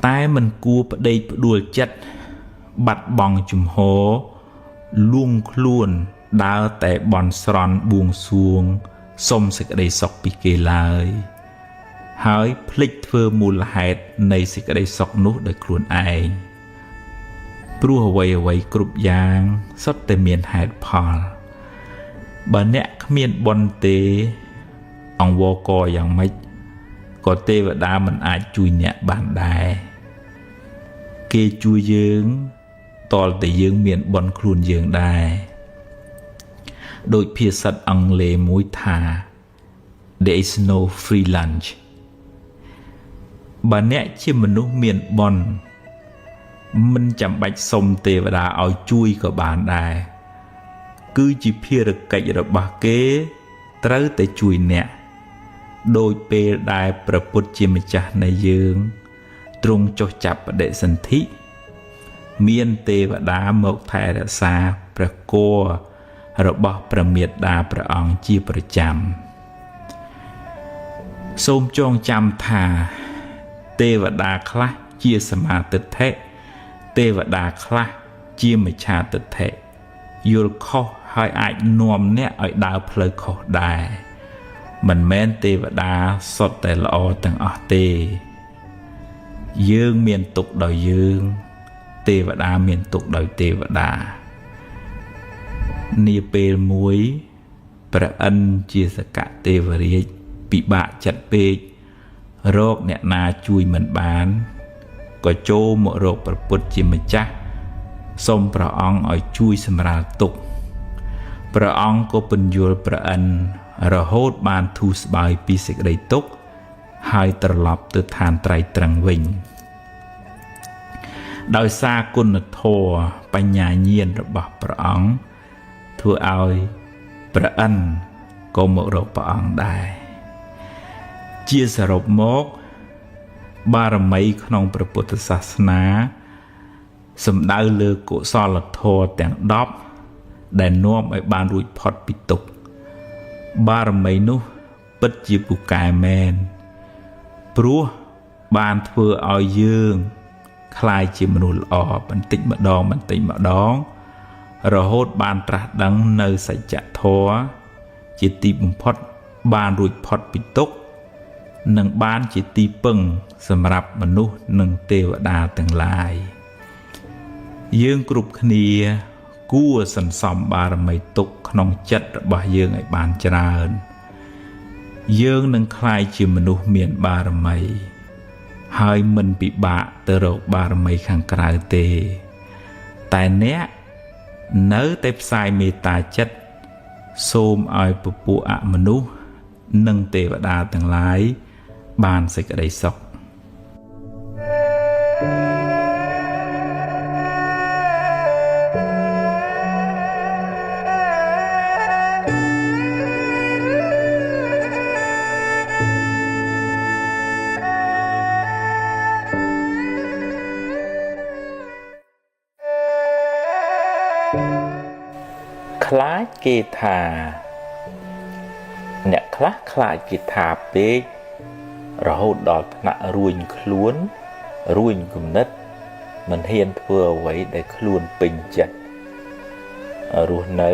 តែមិនគួរប្តេកផ្ដួលចិត្តបាត់បង់ជំហរលួងខ្លួនដើរតែបន់ស្រន់បួងសួងសុំសេចក្តីសុខពីគេឡើយហើយភ្លេចធ្វើមូលហេតុនៃសេចក្តីសុខនោះដោយខ្លួនឯងព្រោះអ្វីៗគ្រប់យ៉ាងសុទ្ធតែមានហេតុផលបើអ្នកគ្មានបុណ្យទេអង្វរកយ៉ាងម៉េចក៏ទេវតាមិនអាចជួយអ្នកបានដែរគេជួយយើងតលតែយើងមានបុណ្យខ្លួនយើងដែរដោយភាសាអង់គ្លេសមួយថា There is no free lunch បើអ្នកជាមនុស្សមានបុណ្យមិនចាំបាច់សុំទេវតាឲ្យជួយក៏បានដែរគឺជាភារកិច្ចរបស់គេត្រូវតែជួយអ្នកដោយពេលដែលព្រះពុទ្ធជាម្ចាស់នៃយើងទ្រង់ចុះចាប់បដិសន្ធិមានទេវតាមកថែរក្សាព្រះគោរបស់ព្រះមេត្តាព្រះអង្គជាប្រចាំសូមចងចាំថាទេវតាខ្លះជាសមាទិដ្ឋិទេវតាខ្លះជាមិច្ឆាទិដ្ឋិយល់ខុសហើយអាចនាំអ្នកឲ្យដើរផ្លូវខុសដែរមិនមែនទេវតាសុទ្ធតែល្អទាំងអស់ទេយើងមានទុក្ខដោយយើងទេវតាមានទុក្ខដោយទេវតានាពេលមួយព្រះឥន្ទជាសកទេវរាជពិបាកចិត្តពេករកអ្នកណាជួយមិនបានក៏ចូលមករកព្រះពុទ្ធជាម្ចាស់សូមព្រះអង្គឲ្យជួយសម្រាលទុក្ខព្រះអង្គក៏ពន្យល់ព្រះឥន្ទរហូតបានធូរស្បើយពីសេចក្តីទុក្ខហើយត្រឡប់ទៅឋានត្រៃត្រឹងវិញដោយសារគុណធម៌បញ្ញាញាណរបស់ព្រះអង្គធ្វើឲ្យព្រះឥន្ទក៏មករកព្រះអង្គដែរជាសរុបមកបារមីក្នុងព្រះពុទ្ធសាសនាសំដៅលើកុសលធម៌ទាំង10ដែលនាំឲ្យបានរួចផុតពីទុក្ខបារមីនោះពិតជាពូកែមែនព្រោះបានធ្វើឲ្យយើងក្លាយជាមនុស្សល្អបន្តិចម្ដងបន្តិចម្ដងរហូតបានត្រាស់ដឹងនៅសច្ចធម៌ជាទីបំផុតបានរួចផុតពីទុក្ខនិងបានជាទីពឹងសម្រាប់មនុស្សនិងទេវតាទាំងឡាយយើងគ្រប់គ្នាគួរសន្សំបារមីទុក្ខក្នុងចិត្តរបស់យើងឲ្យបានច្រើនយើងនឹងក្លាយជាមនុស្សមានបារមីហើយមិនពិបាកទៅរកបារមីខាងក្រៅទេតែអ្នកនៅតែផ្សាយមេត្តាចិត្តសូមឲ្យពពួកអមនុស្សនិងទេវតាទាំងឡាយបានសេចក្តីសុខខ្លាចគេថាអ្នកខ្លះខ្លាចគេថាពេករហូតដល់ថ្នាក់រួញខ្លួនរួញគំនិតមិនហ៊ានធ្វើអ្វីដែលខ្លួនពេញចិត្តរស់នៅ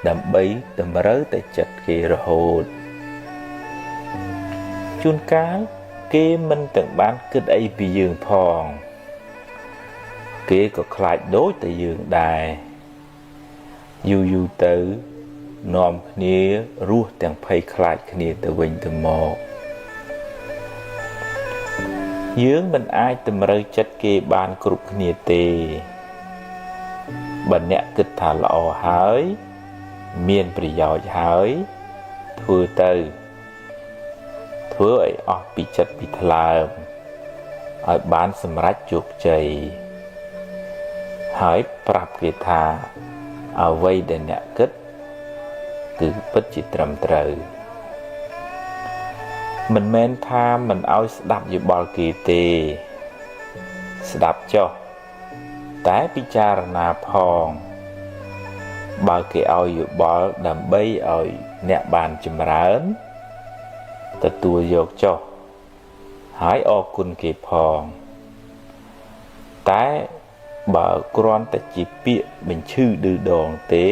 ដើម្បីតម្រូវតែចិត្តគេរហូតជួនកាលគេមិនទាំងបានគិតអីពីយើងផងគេក៏ខ្លាចដូចតែយើងដែរយូរយូរទៅនាំគ្នារស់ទាំងភ័យខ្លាចគ្នាទៅវិញទៅមកយើងមិនអាចតម្រូវចិត្តគេបានគ្រប់គ្នាទេបើអ្នកគិតថាល្អហើយមានប្រយោជន៍ហើយធ្វើទៅធ្វើឲ្យអស់ពីចិត្តពីថ្លើមឲ្យបានសម្រេចជោគជ័យហើយប្រាប់គេថាអ្វីដែលអ្នកគិតគឺពិតជាត្រឹមត្រូវមិនមែនថាមិនឲ្យស្ដាប់យោបល់គេទេស្ដាប់ចុះតែពិចារណាផងបើគេឲ្យយោបល់ដើម្បីឲ្យអ្នកបានចម្រើនទទួលយកចុះ ហើយអរគុណគេផងតែបើគ្រាន់តែជាពាក្យបញ្ឈឺឌឺដងទេ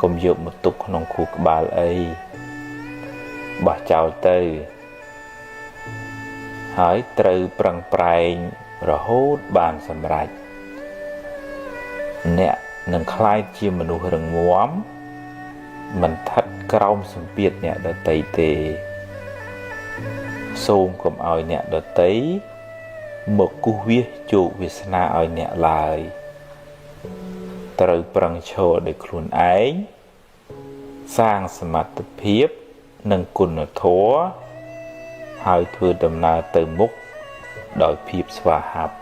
កុំយកមកទុកក្នុងខួរក្បាលអីបោះចោលទៅហើយត្រូវប្រឹងប្រែងរហូតបានសម្រេចអ្នកនឹងក្លាយជាមនុស្សរឹងមាំមិនស្ថិតក្រោមសម្ពាធអ្នកដទៃទេសូមកុំឲ្យអ្នកដទៃមកគូសវាសជោគវាសនាឲ្យអ្នកឡើយត្រូវប្រឹងឈរដោយខ្លួនឯងសាងសមត្ថភាពនិងគុណធម៌ហើយធ្វើដំណើរទៅមុខដោយភាពស្វាហាប់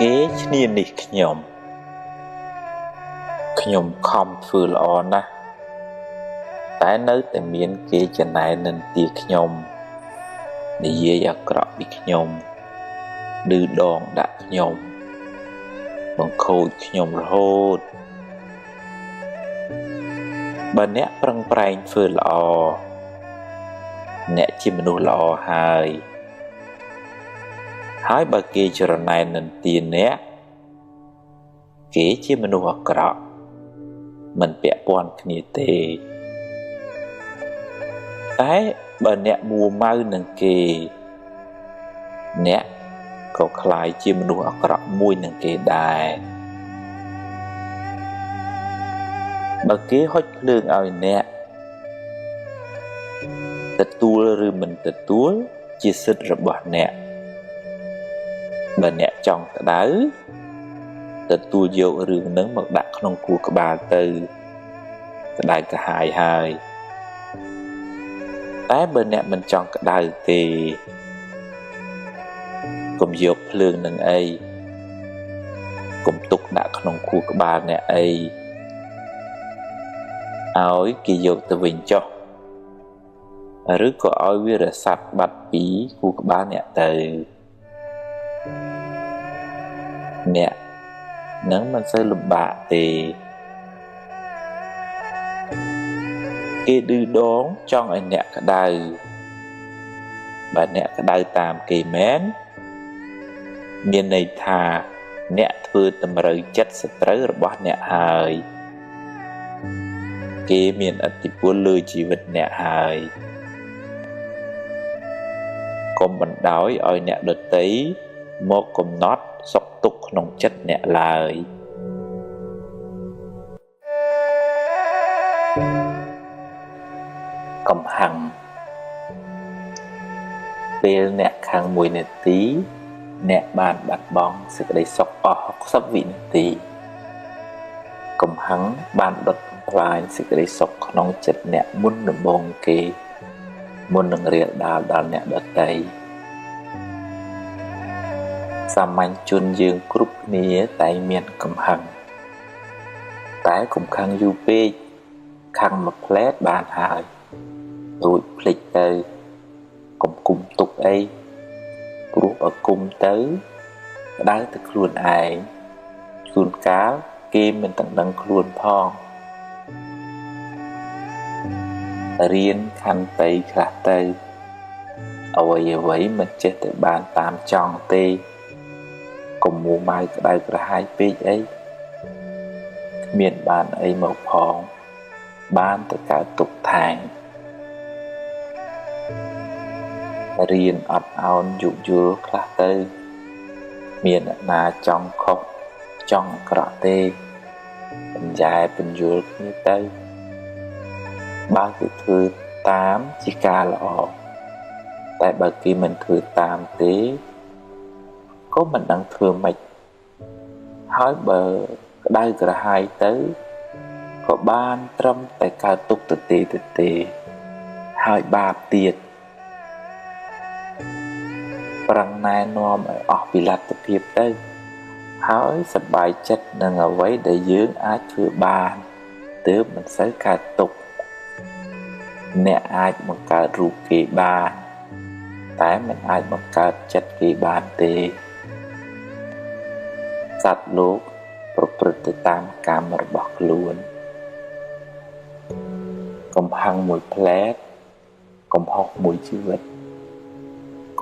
គេឈ្នានីសខ្ញុំខ្ញុំខំធ្វើល្អណាស់តែនៅតែមានគេចំណែននិន្ទាខ្ញុំនិយាយអាក្រក់ពីខ្ញុំឌឺដងដាក់ខ្ញុំបង្ខូចខ្ញុំរហូតបើអ្នកប្រឹងប្រែងធ្វើល្អអ្នកជាមនុស្សល្អហើយហើយបើគេច្រណែននិន្ទាអ្នកគេជាមនុស្សអាក្រក់មិនពាក់ព័ន្ធគ្នាទេតែបើអ្នកមួម៉ៅនឹងគេអ្នកក៏ក្លាយជាមនុស្សអាក្រក់មួយនឹងគេដែរបើគេហុចភ្លើងឲ្យអ្នកទទួលឬមិនទទួលជាសិទ្ធិរបស់អ្នកបើអ្នកចង់ក្តៅទទួលយករឿងនឹងមកដាក់ក្នុងខួរក្បាលទៅក្តៅក្រហាយហើយតែបើអ្នកមិនចង់ក្តៅទេកុំយកភ្លើងនឹងអីកុំទុកដាក់ក្នុងខួរក្បាលអ្នកអីឲ្យគេយកទៅវិញចុះឬក៏ឲ្យវារសាត់បាត់ពីខួរក្បាលអ្នកទៅអ្នកនឹងមិនសូវលំបាកទេគេឌឺដងចង់ឲ្យអ្នកក្តៅបើអ្នកក្តៅតាមគេមែនមានន័យថាអ្នកធ្វើតម្រូវចិត្តសត្រូវរបស់អ្នកហើយគេមានឥទ្ធិពលលើជីវិតអ្នកហើយកុំបណ្ដោយឲ្យអ្នកដទៃមកកំណត់សុខទុក្ខក្នុងចិត្តអ្នកឡើយកំហឹងពេលអ្នកខឹង1នាទីអ្នកបានបាត់បង់សេចក្តីសុខអស់60វិនាទីកំហឹងបានដុតបំផ្លាញសេចក្តីសុខក្នុងចិត្តអ្នកមុនដំបូងគេមុននឹងរាលដាលដល់អ្នកដទៃសាមញ្ញជនយើងគ្រប់គ្នាតែមានកំហឹងតែកុំខឹងយូរពេកខឹងមួយផ្លែតបានហើយរួចភ្លេចទៅកុំគុំទុកអីព្រោះបើគុំទៅក្តៅទៅខ្លួនឯងជួនកាលគេមិនទាំងដឹងខ្លួនផងរៀនខន្តីខ្លះទៅអ្វីៗមិនចេះតែបានតាមចង់ទេកុំមួម៉ៅក្តៅក្រហាយពេកអីគ្មានបានអីមកផងបានតែកើតទុកថែមរៀនអត់ឱនយោគយល់ខ្លះទៅមានអ្នកណាចង់ខុសចង់អាក្រក់ទេបញ្ញែបញ្យល់គ្នាទៅបើគេធ្វើតាមជាការល្អតែបើគេមិនធ្វើតាមទេក៏មិនដឹងធ្វើម៉េចហើយបើក្តៅក្រហាយទៅក៏បានត្រឹមតែកើតទុកទៅទេហើយបាបទៀតប្រឹងណែនាំឲ្យអស់ពីលទ្ធភាពទៅហើយសប្បាយចិត្តនឹងអ្វីដែលយើងអាចធ្វើបានទើបមិនសូវកើតទុកអ្នកអាចបង្កើតរូបគេបាន តែមិនអាចបង្កើតចិត្តគេបានទេសត្វលោកប្រព្រឹត្តទៅតាមកម្មរបស់ខ្លួនកំហឹងមួយផ្លែតកំហុសមួយជីវិត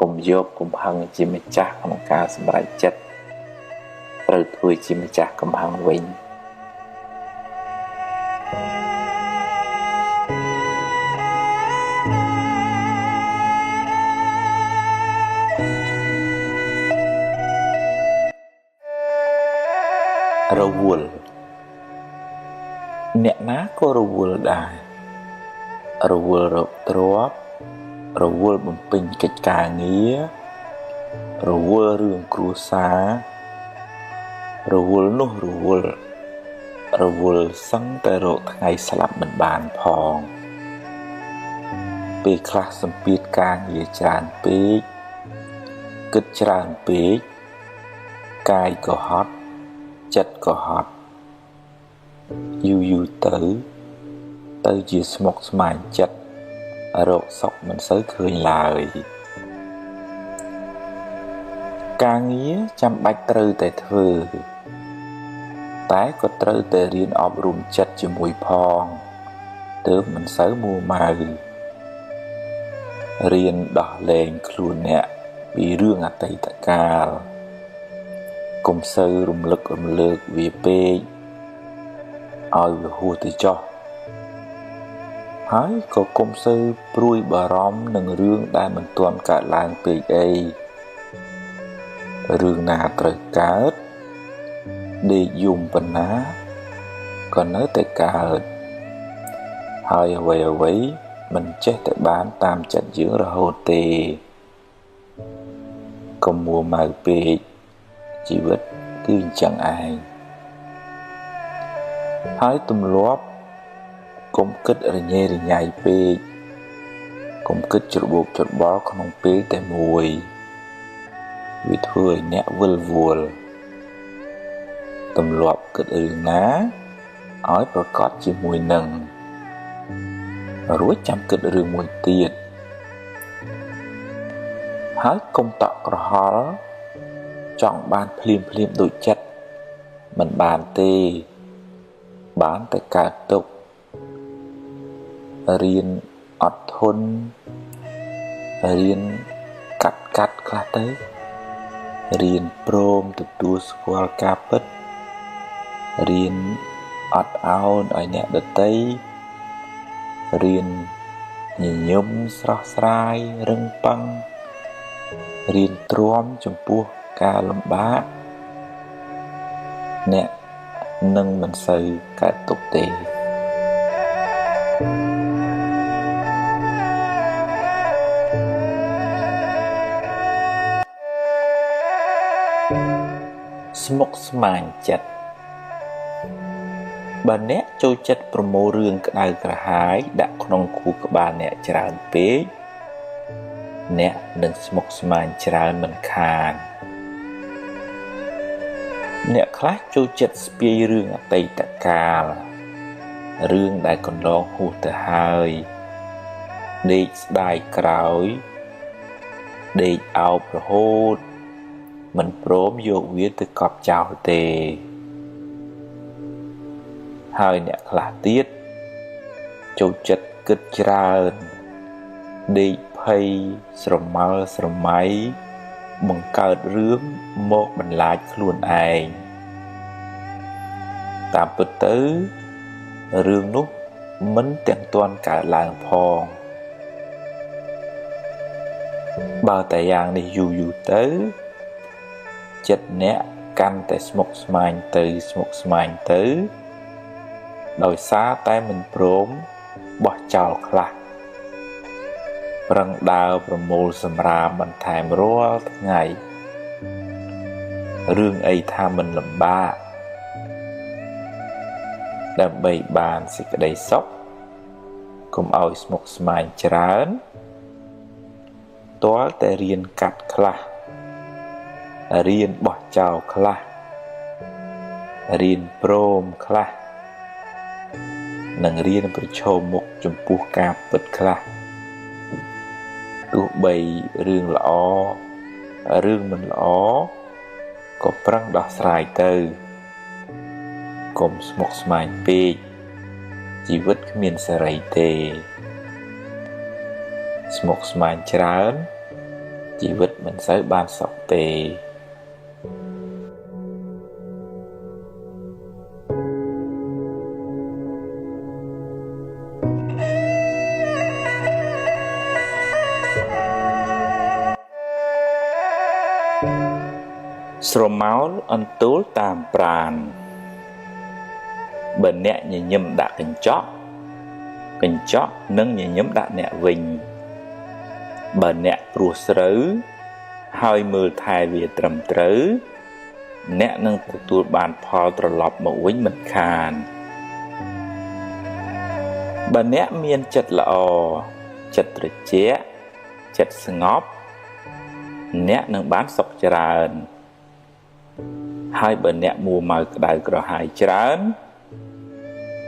កុំយកកំហឹងជាម្ចាស់ក្នុងការសម្រេចចិត្តត្រូវធ្វើជាម្ចាស់កំហឹងវិញរវល់អ្នកណាក៏រវល់ដែររវល់រកទ្រព្យរវល់បំពេញកិច្ចការងាររវល់រឿងគ្រួសាររវល់នោះរវល់រវល់សឹងតែរកថ្ងៃស្លាប់មិនបានផងពេលខ្លះសម្ពាធការងារច្រើនពេកគិតច្រើនពេកកាយក៏ហត់ចិត្តក៏ហត់យូរយូរទៅទៅជាស្មុគស្មាញចិត្តរកសុខមិនសូវឃើញឡើយការងារចាំបាច់ត្រូវតែធ្វើតែក៏ត្រូវតែរៀនអប់រំចិត្តជាមួយផងទើបមិនសូវមួម៉ៅរៀនដោះលែងខ្លួនអ្នកពីរឿងអតីតកាលកុំសូវរំលឹករំលើកវាពេកឲ្យវាហួសទៅចុះហើយក៏កុំសូវព្រួយបារម្ភនឹងរឿងដែលមិនទាន់កើតឡើងពេកអីរឿងណាត្រូវកើតដេកយំប៉ុណ្ណាក៏នៅតែកើតហើយអ្វីៗមិនចេះតែបានតាមចិត្តយើងរហូតទេកុំមួម៉ៅពេកជីវិតគឺអញ្ចឹងឯងហើយទម្លាប់កុំគិតរញ៉េរញ៉ៃពេកកុំគិតច្របូកច្របល់ក្នុងពេលតែមួយវាធ្វើឲ្យអ្នកវិលវល់ទម្លាប់គិតរឿងណាឲ្យប្រកបជាមួយនឹងរួចចាំគិតរឿងមួយទៀតហើយកុំតក់ក្រហល់ចង់បានភ្លាមភ្លាមដូចចិត្តមិនបានទេបានតែកើតទុក្ខរៀនអត់ធន់រៀនកាត់កាត់ខ្លះទៅរៀនព្រមទទួលស្គាល់ការពិតរៀនអត់ឱនឲ្យអ្នកដទៃរៀនញញឹមស្រស់ស្រាយរឹងប៉ឹងរៀនទ្រាំចំពោះការលំបាកអ្នកនឹងមិនសូវកើតទុក្ខទេស្មុគស្មាញចិត្តបើអ្នកចូលចិត្តប្រមូលរឿងក្តៅក្រហាយដាក់ក្នុងខួរក្បាលអ្នកច្រើនពេកអ្នកនឹងស្មុគស្មាញច្រើនមិនខានអ្នកខ្លះចូលចិត្តស្ពាយរឿងអតីតកាលរឿងដែលកន្លងហួសទៅហើយដេកស្ដាយក្រោយដេកអោបរហូតមិនព្រមយកវាទៅកប់ចោលទេហើយអ្នកខ្លះទៀតចូលចិត្តគិតច្រើនដេកភ័យស្រមើស្រមៃបង្កើតរឿងមកបន្លាចខ្លួនឯងតាមពិតទៅរឿងនោះមិនទាំងទាន់កើតឡើងផងបើតែយ៉ាងនេះយូរយូរទៅចិត្តអ្នកកាន់តែស្មុគស្មាញទៅស្មុគស្មាញទៅដោយសារតែមិនព្រមបោះចោលខ្លះប្រឹងដើរប្រមូលសម្រាមបន្ថែមរាល់ថ្ងៃរឿងអីថាមិនលំបាកដើម្បីបានសេចក្តីសុខកុំឲ្យស្មុគស្មាញច្រើនទាល់តែរៀនកាត់ខ្លះរៀនបោះចោលខ្លះរៀនព្រមខ្លះនិងរៀនប្រឈមមុខចំពោះការពិតខ្លះ ទោះបីរឿងល្អរឿងមិនល្អក៏ប្រឹងដោះស្រាយទៅកុំស្មុគស្មាញពេកជីវិតគ្មានសេរីទេស្មុគស្មាញច្រើនជីវិតមិនសូវបានសុខទេស្រមោលអន្ទោលតាមប្រាណបើអ្នកញញឹមដាក់កញ្ចក់កញ្ចក់នឹងញញឹមដាក់អ្នកវិញបើអ្នកព្រោះស្រូវហើយមើលថែវាត្រឹមត្រូវអ្នកនឹងទទួលបានផលត្រឡប់មកវិញមិនខានបើអ្នកមានចិត្តល្អចិត្តត្រជាក់ចិត្តស្ងប់អ្នកនឹងបានសុខច្រើនហើយបើអ្នកមួម៉ៅក្តៅក្រហាយច្រើន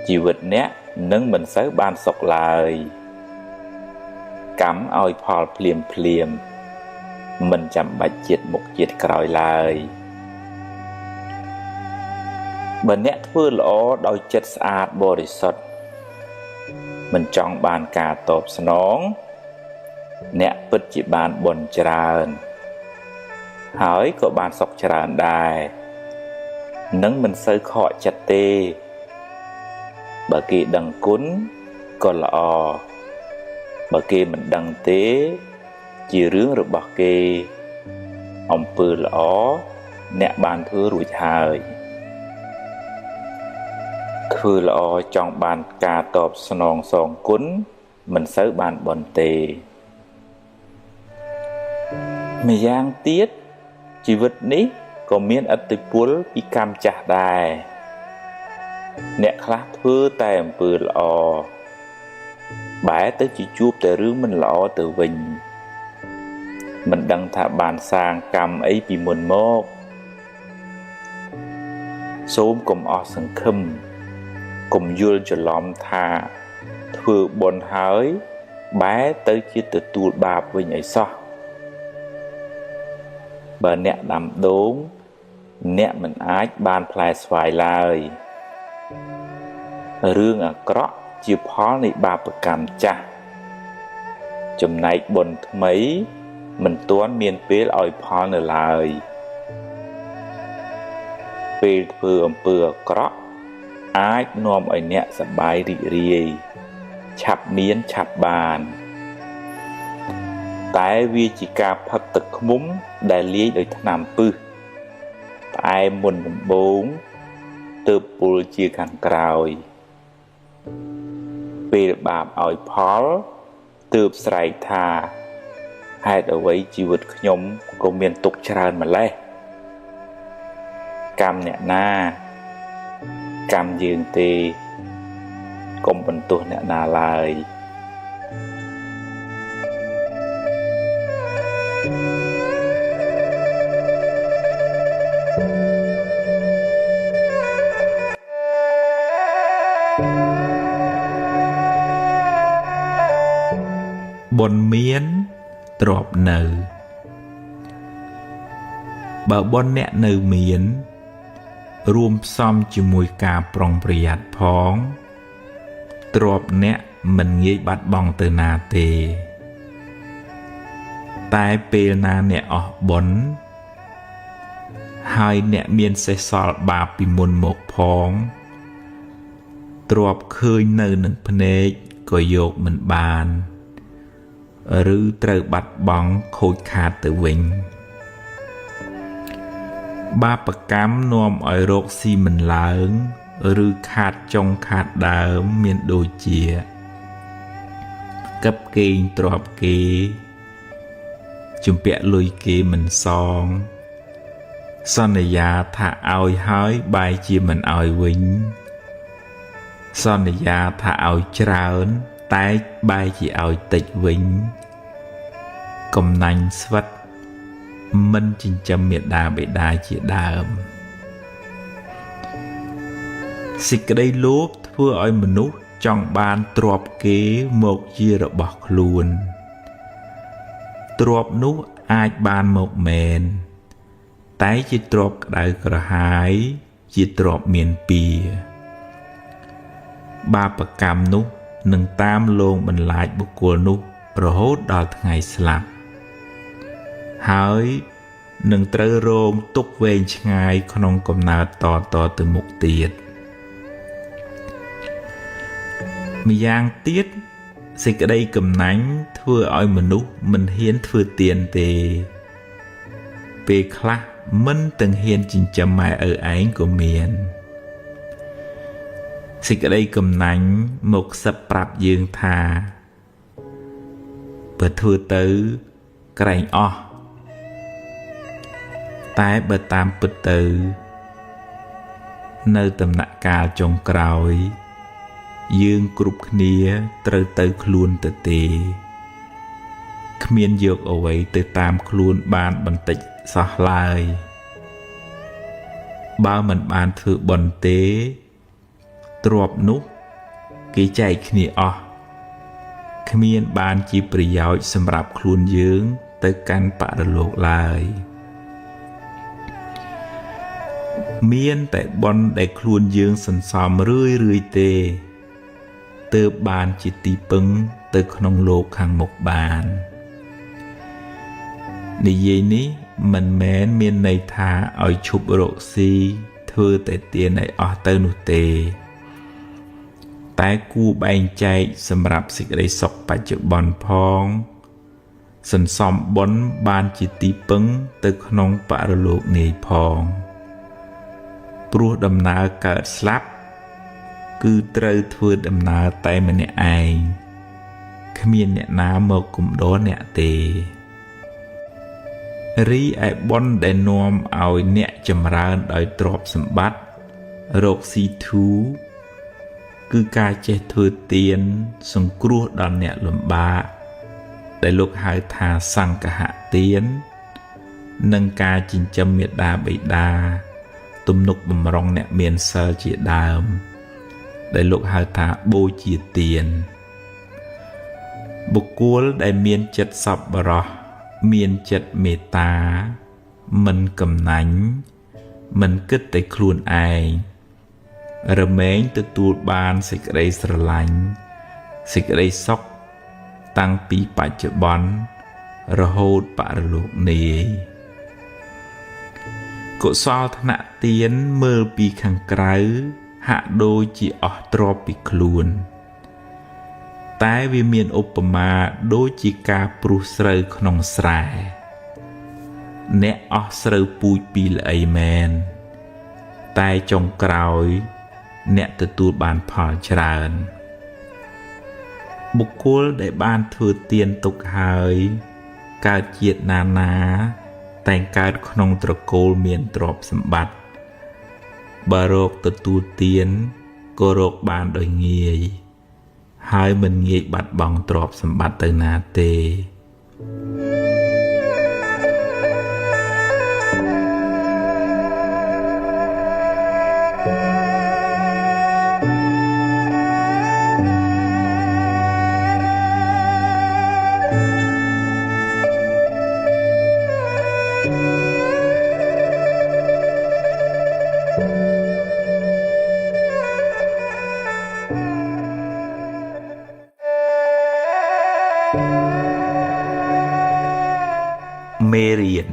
ជីវិតអ្នកនឹងមិនសូវបានសុខឡើយកម្មឲ្យផលភ្លាមភ្លាមមិនចាំបាច់ជាតិមុខជាតិក្រោយឡើយបើអ្នកធ្វើល្អដោយចិត្តស្អាតបរិសុទ្ធមិនចង់បានការតបស្នងអ្នកពិតជាបានបុណ្យច្រើនហើយក៏បានសុខច្រើនដែរនឹងមិនសូវខកចិត្តទេបើគេដឹងគុណក៏ល្អបើគេមិនដឹងទេជារឿងរបស់គេអំពើល្អអ្នកបានធ្វើរួចហើយធ្វើល្អចង់បានការតបស្នងសងគុណមិនសូវបានបុណ្យទេម្យ៉ាងទៀតជីវិតនេះក៏មានឥទ្ធិពលពីកម្មចាស់ដែរអ្នកខ្លះធ្វើតែអំពើល្អបែរទៅជាជួបតែរឿងមិនល្អទៅវិញមិនដឹងថាបានសាងកម្មអីពីមុនមកសូមកុំអស់សង្ឃឹមកុំយល់ច្រឡំថាធ្វើបុណ្យហើយបែរទៅជាទទួលបាបវិញអីសោះបើអ្នកដាំដូងអ្នកមិនអាចបានផ្លែស្វាយឡើយរឿងអាក្រក់ជាផលនៃបាបកម្មចាស់ចំណែកបុណ្យថ្មីមិនទាន់មានពេលឲ្យផលនៅឡើយពេលធ្វើអំពើអាក្រក់អាចនាំឲ្យអ្នកសប្បាយរីករាយឆាប់មានឆាប់បានតែវាជាការផឹកទឹកឃ្មុំដែលលាយដោយថ្នាំពឹសផ្អែមមុនដំបូងទើបពុលជាខាងក្រោយពេលបាបឲ្យផលទើបស្រែកថាហេតុអ្វីជីវិតខ្ញុំក៏មានទុក្ខច្រើនម្ល៉េះកម្មអ្នកណាកម្មយើងទេកុំបន្ទោសអ្នកណាឡើយបុណ្យមានទ្រព្យនៅបើបុណ្យអ្នកនៅមានរួមផ្សំជាមួយការប្រុងប្រយ័ត្នផងទ្រព្យអ្នកមិនងាយបាត់បង់ទៅណាទេតែពេលណាអ្នកអស់បុណ្យហើយអ្នកមានសេះសល់បាបពីមុនមកផងទ្រព្យឃើញនៅនឹងភ្នែកក៏យកមិនបានឬត្រូវបាត់បង់ខូចខាតទៅវិញបាបកម្មនាំឲ្យរកស៊ីមិនឡើងឬខាតចុងខាតដើមមានដូចជាកឹបកេងទ្រព្យគេជំពាក់លុយគេមិនសងសន្យាថាឲ្យហើយបែរជាមិនឲ្យវិញសន្យាថាឲ្យច្រើនតែបែរជាឲ្យតិចវិញកំណាញ់ស្វិតមិនចិញ្ចឹមមាតាបិតាជាដើមសេចក្តីលោភធ្វើឲ្យមនុស្សចង់បានទ្រព្យគេមកជារបស់ខ្លួន ទ្រព្យនោះអាចបានមកមែនតែជាទ្រព្យក្តៅក្រហាយជាទ្រព្យមានពៀបាបកម្មនោះនឹងតាមលងបន្លាចបុគ្គលនោះរហូតដល់ថ្ងៃស្លាប់ហើយនឹងត្រូវរងទុក្ខវែងឆ្ងាយក្នុងកំណើតតតទៅមុខទៀតម្យ៉ាងទៀតសេចក្តីកំណាញ់ធ្វើឲ្យមនុស្សមិនហ៊ានធ្វើទានទេពេលខ្លះមិនទាំងហ៊ានចិញ្ចឹមម៉ែឪឯងក៏មានសេចក្តីកំណាញ់មកខ្សឹបប្រាប់យើងថាបើធ្វើទៅក្រែងអស់តែបើតាមពិតទៅនៅដំណាក់កាលចុងក្រោយយើងគ្រប់គ្នាត្រូវទៅខ្លួនទៅទេគ្មានយកអ្វីទៅតាមខ្លួនបានបន្តិចសោះឡើយបើមិនបានធ្វើបុណ្យទេទ្រព្យនោះគេចែកគ្នាអស់គ្មានបានជាប្រយោជន៍សម្រាប់ខ្លួនយើងទៅកាន់បរលោកឡើយមានតែបុណ្យដែលខ្លួនយើងសន្សំរឿយៗទេទើបបានជាទីពឹងទៅក្នុងលោកខាងមុខបាននិយាយនេះមិនមែនមានន័យថាឲ្យឈប់រកស៊ីធ្វើតែទានឲ្យអស់ទៅនោះទេតែគួរបែងចែកសម្រាប់សេចក្តីសុខបច្ចុប្បន្នផងសន្សំបុណ្យបានជាទីពឹងទៅក្នុងបរលោកនាយផងព្រោះដំណើរកើតស្លាប់គឺត្រូវធ្វើដំណើរតែម្នាក់ឯងគ្មានអ្នកណាមកគំដរអ្នកទេរីឯបុណ្យដែលនាំឲ្យអ្នកចម្រើនដោយទ្រព្យសម្បត្តិរកស៊ីធូរគឺការចេះធ្វើទានសង្គ្រោះដល់អ្នកលំបាកដែលលោកហៅថាសង្ឃហទាននិងការចិញ្ចឹមមាតាបិតាទំនុកបំរុងអ្នកមានសិលជាដើមដែលលោកហៅថាបូជាទានបុគ្គលដែលមានចិត្តសប្បុរសមានចិត្តមេត្តាមិនកំណាញ់មិនគិតតែខ្លួនឯងរមែងទទួលបានសេចក្តីស្រឡាញ់សេចក្តីសុខតាំងពីបច្ចុប្បន្នរហូតបរលោកនាយកុសលថ្នាក់ទានមើលពីខាងក្រៅហាក់ដូចជាអស់ទ្រព្យពីខ្លួនតែវាមានឧបមាដូចជាការព្រុសស្រូវក្នុងស្រែអ្នកអស់ស្រូវពូជពីល្អីមែនតែចុងក្រោយអ្នកទទួលបានផលច្រើនបុគ្គលដែលបានធ្វើទានទុកហើយកើតជាតិណាណាតែងកើតក្នុងត្រកូលមានទ្រព្យសម្បត្តិបើរកទទួលទានក៏រកបានដោយងាយហើយមិនងាយបាត់បង់ទ្រព្យសម្បត្តិទៅណាទេមេរៀន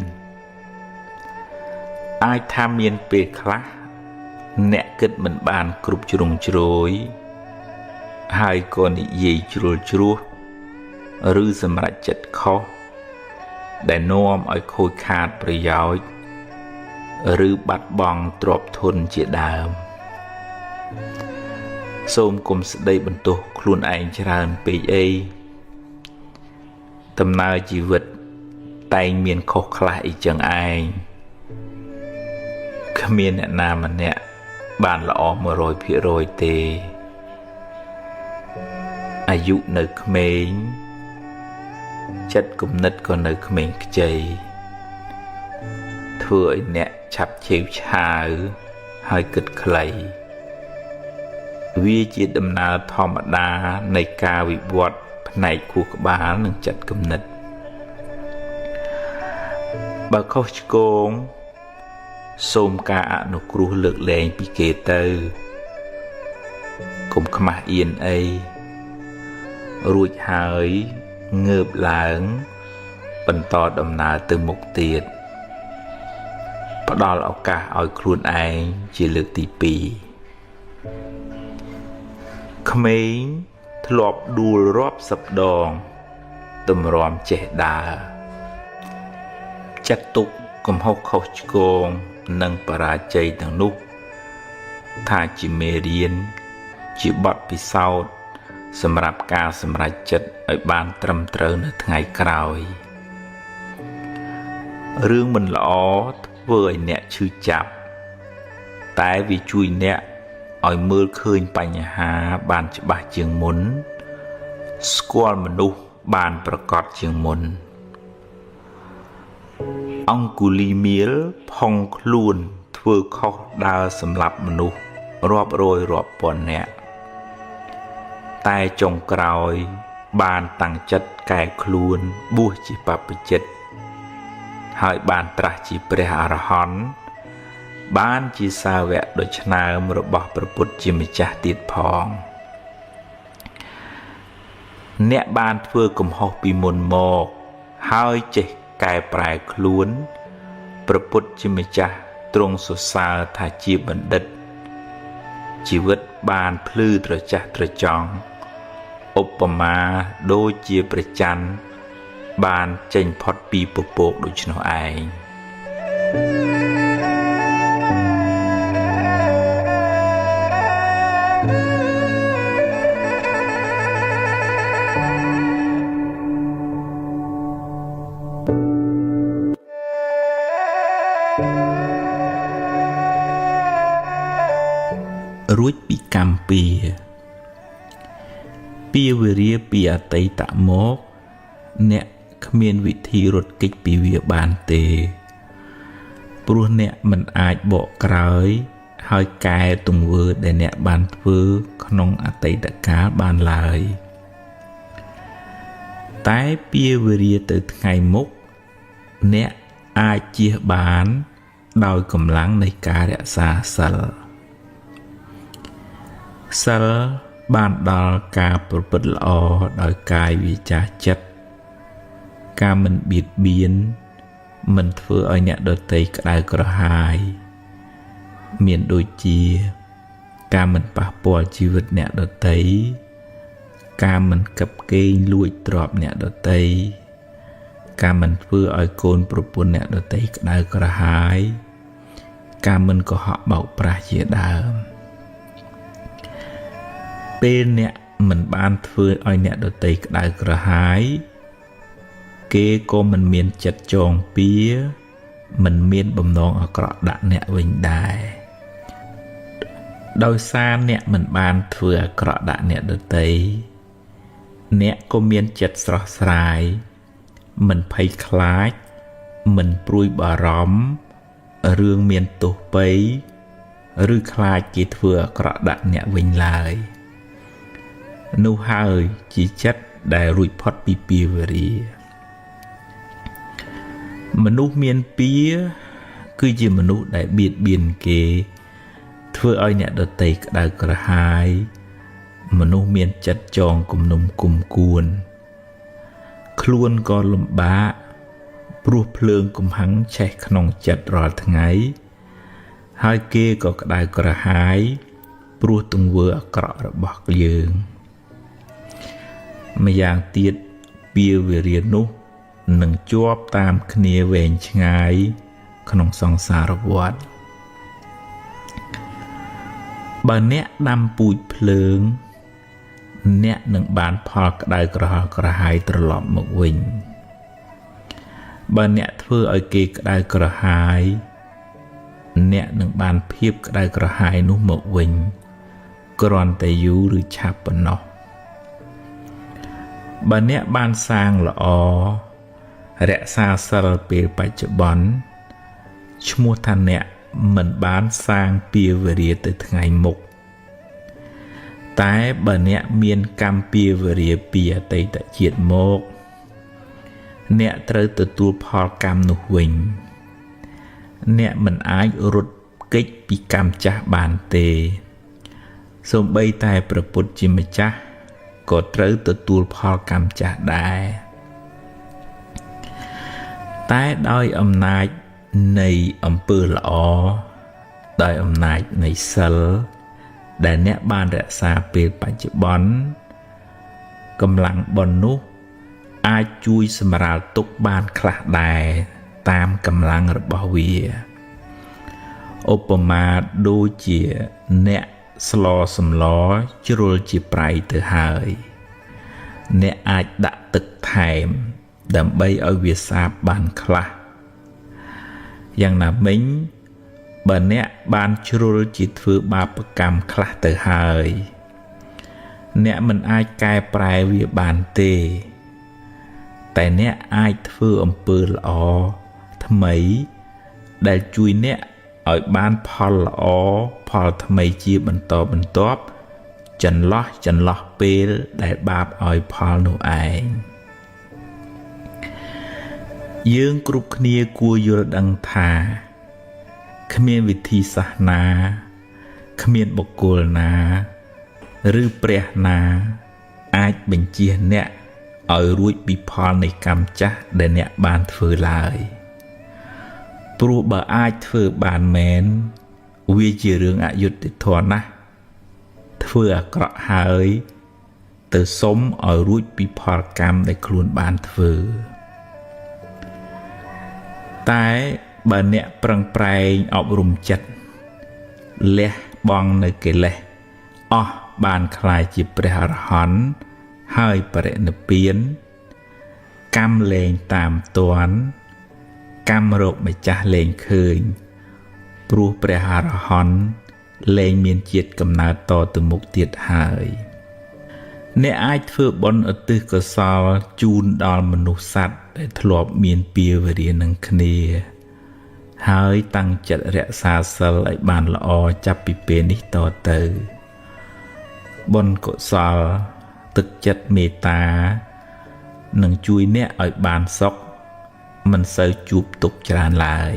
អាចថាមានពេលខ្លះអ្នកគិតមិនបានគ្រប់ជ្រុងជ្រោយហើយក៏និយាយជ្រុលជ្រួសឬសម្រេចចិត្តខុសដែលនាំឲ្យខូចខាតប្រយោជន៍ឬបាត់បង់ទ្រព្យធនជាដើមសូមគុំស្ដីបន្ទោសខ្លួនឯងច្រើនពេកអីដំណើរជីវិតតែងមានខុសខ្លះអីចឹងឯងគ្មានអ្នកណាម្នាក់បានល្អ 100% ទេអាយុនៅក្មេងចិត្តគំនិតក៏នៅក្មេងខ្ចីធ្វើឲ្យអ្នកឆាប់ឆេវឆាវហើយគិតខ្លីវាជាដំណើរធម្មតានៃការវិវត្តផ្នែកខួរក្បាលនិងចិត្តគំនិត បើខុសឆ្គងសូមការអនុគ្រោះលើកលែងពីគេទៅកុំខ្មាស់អៀនអីរួចហើយងើបឡើងបន្តដំណើរទៅមុខទៀតផ្ដល់ឱកាសឲ្យខ្លួនឯងជាលើកទី2ក្មេងធ្លាប់ដួលរាប់សិបដងទម្រាំចេះដើរចាត់ទុកកំហុសខុសឆ្គងនិងបរាជ័យទាំងនោះថាជាមេរៀនជាបទពិសោធន៍សម្រាប់ការសម្រេចចិត្តឲ្យបានត្រឹមត្រូវនៅថ្ងៃក្រោយរឿងមិនល្អធ្វើឲ្យអ្នកឈឺចាប់តែវាជួយអ្នកឲ្យមើលឃើញបញ្ហាបានច្បាស់ជាងមុនស្គាល់មនុស្សបានប្រកបជាងមុនអង្គុលីមៀលផុងខ្លួនធ្វើខុសដើរសម្លាប់មនុស្សរាប់រយរាប់ពាន់នាក់តែចុងក្រោយបានតាំងចិត្តកែខ្លួនបួសជាបព្វជិតហើយបានត្រាស់ជាព្រះអរហន្តបានជាសាវកដ៏ឆ្នើមរបស់ព្រះពុទ្ធជាម្ចាស់ទៀតផងអ្នកបានធ្វើកំហុសពីមុនមកហើយចេះកែប្រែខ្លួនព្រះពុទ្ធជាម្ចាស់ទ្រង់សរសើរថាជាបណ្ឌិតជីវិតបានភ្លឺត្រចះត្រចង់ឧបមាដូចជាព្រះច័ន្ទបានចេញផុតពីពពកដូច្នោះឯងរួចពីកម្មពៀពៀវេរាពីអតីតមកអ្នកគ្មានវិធីរត់គេចពីវាបានទេព្រោះអ្នកមិនអាចបកក្រោយហើយកែទង្វើដែលអ្នកបានធ្វើក្នុងអតីតកាលបានឡើយតែពៀវេរាទៅថ្ងៃមុខអ្នកអាចជៀសបានដោយកម្លាំងនៃការរក្សាសិលសិលបានដល់ការប្រព្រឹត្តល្អដោយកាយវាចាចិត្តការមិនបៀតបៀនមិនធ្វើឲ្យអ្នកដទៃក្តៅក្រហាយមានដូចជាការមិនប៉ះពាល់ជីវិតអ្នកដទៃការមិនកឹបកេងលួចទ្រព្យអ្នកដទៃការមិនធ្វើឲ្យកូនប្រពន្ធអ្នកដទៃក្តៅក្រហាយការមិនកុហកបោកប្រាស់ជាដើមពេលអ្នកមិនបានធ្វើឲ្យអ្នកដទៃក្តៅក្រហាយគេក៏មិនមានចិត្តចងពៀមិនមានបំណងអាក្រក់ដាក់អ្នកវិញដែរដោយសារអ្នកមិនបានធ្វើអាក្រក់ដាក់អ្នកដទៃអ្នកក៏មានចិត្តស្រស់ស្រាយមិនភ័យខ្លាចមិនព្រួយបារម្ភរឿងមានទោសពៃឬខ្លាចគេធ្វើអាក្រក់ដាក់អ្នកវិញឡើយនោះហើយជាចិត្តដែលរួចផុតពីពៀវរាមនុស្សមានពៀគឺជាមនុស្សដែលបៀតបៀនគេធ្វើឲ្យអ្នកដទៃក្តៅក្រហាយមនុស្សមានចិត្តចងគំនុំគុំគួនខ្លួនក៏លំបាកព្រោះភ្លើងកំហឹងឆេះក្នុងចិត្តរាល់ថ្ងៃហើយគេក៏ក្តៅក្រហាយព្រោះទង្វើអាក្រក់របស់យើងម្យ៉ាងទៀតពៀវេរានោះនឹងជាប់តាមគ្នាវែងឆ្ងាយក្នុងសង្សារវដ្តបើអ្នកដាំពូជភ្លើងអ្នកនឹងបានផលក្តៅក្រហល់ក្រហាយត្រឡប់មកវិញបើអ្នកធ្វើឲ្យគេក្តៅក្រហាយអ្នកនឹងបានភាពក្តៅក្រហាយនោះមកវិញគ្រាន់តែយូរឬឆាប់ប៉ុណ្ណោះបើអ្នកបានសាងល្អរក្សាសិលពេលបច្ចុប្បន្នឈ្មោះថាអ្នកមិនបានសាងពៀវេរាទៅថ្ងៃមុខតែបើអ្នកមានកម្មពៀវេរាពីអតីតជាតិមក អ្នកត្រូវទទួលផលកម្មនោះវិញអ្នកមិនអាចរត់គេចពីកម្មចាស់បានទេសូម្បីតែព្រះពុទ្ធជាម្ចាស់ក៏ត្រូវទទួលផលកម្មចាស់ដែរតែដោយអំណាចនៃអំពើល្អដោយអំណាចនៃសិលដែលអ្នកបានរក្សាពេលបច្ចុប្បន្នកម្លាំងបុណ្យនោះអាចជួយសម្រាលទុក្ខបានខ្លះដែរតាមកម្លាំងរបស់វាឧបមាដូចជាអ្នកស្លសម្លជ្រុលជាប្រៃទៅហើយអ្នកអាចដាក់ទឹកថែមដើម្បីឲ្យវាសាបបានខ្លះយ៉ាងណាមិញបើអ្នកបានជ្រុលជាធ្វើបាបកម្មខ្លះទៅហើយអ្នកមិនអាចកែប្រែវាបានទេតែអ្នកអាចធ្វើអំពើល្អថ្មីដែលជួយអ្នកឲ្យបានផលល្អផលថ្មីជាបន្តបន្ទាប់ចន្លោះពេលដែលបាបឲ្យផលនោះឯងយើងគ្រប់គ្នាគួរយល់ដឹងថាគ្មានវិធីសាស្ត្រណាគ្មានបុគ្គលណាឬព្រះណាអាចបញ្ចៀសអ្នកឲ្យរួចពីផលនៃកម្មចាស់ដែលអ្នកបានធ្វើឡើយព្រោះបើអាចធ្វើបានមែនវាជារឿងអយុត្តិធម៌ណាស់ធ្វើអាក្រក់ហើយទៅសុំឲ្យរួចពីផលកម្មដែលខ្លួនបានធ្វើតែបើអ្នកប្រឹងប្រែងអប់រំចិត្តលះបង់នៅកិលេសអស់បានក្លាយជាព្រះអរហន្តហើយបរិនិព្វានកម្មលែងតាមទាន់កម្មរកម្ចាស់លែងឃើញព្រោះព្រះអរហន្តលែងមានជាតិកំណើតតទៅមុខទៀតហើយអ្នកអាចធ្វើបុណ្យឧទ្ទិសកុសលជូនដល់មនុស្សសត្វដែលធ្លាប់មានពៀវរានឹងគ្នាហើយតាំងចិត្តរក្សាសិលឲ្យបានល្អចាប់ពីពេលនេះតទៅបុណ្យកុសលទឹកចិត្តមេត្តានឹងជួយអ្នកឲ្យបានសុខមិនសូវជួបទុក្ខច្រើនឡើយ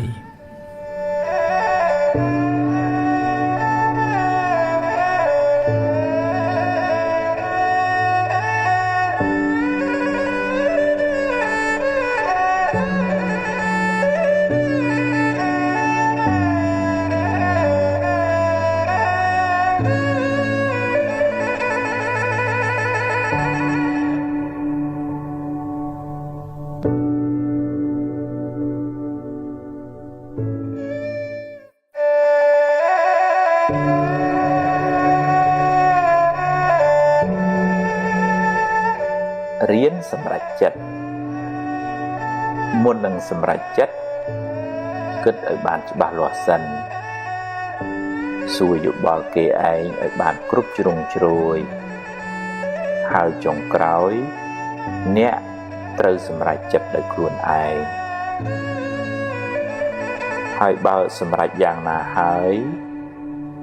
រៀនសម្រេចចិត្តមុននឹងសម្រេចចិត្តគិតឲ្យបានច្បាស់លាស់សិនសួរយោបល់គេឯងឲ្យបានគ្រប់ជ្រុងជ្រោយហើយចុងក្រោយអ្នកត្រូវសម្រេចចិត្តដោយខ្លួនឯងហើយបើសម្រេចយ៉ាងណាហើយ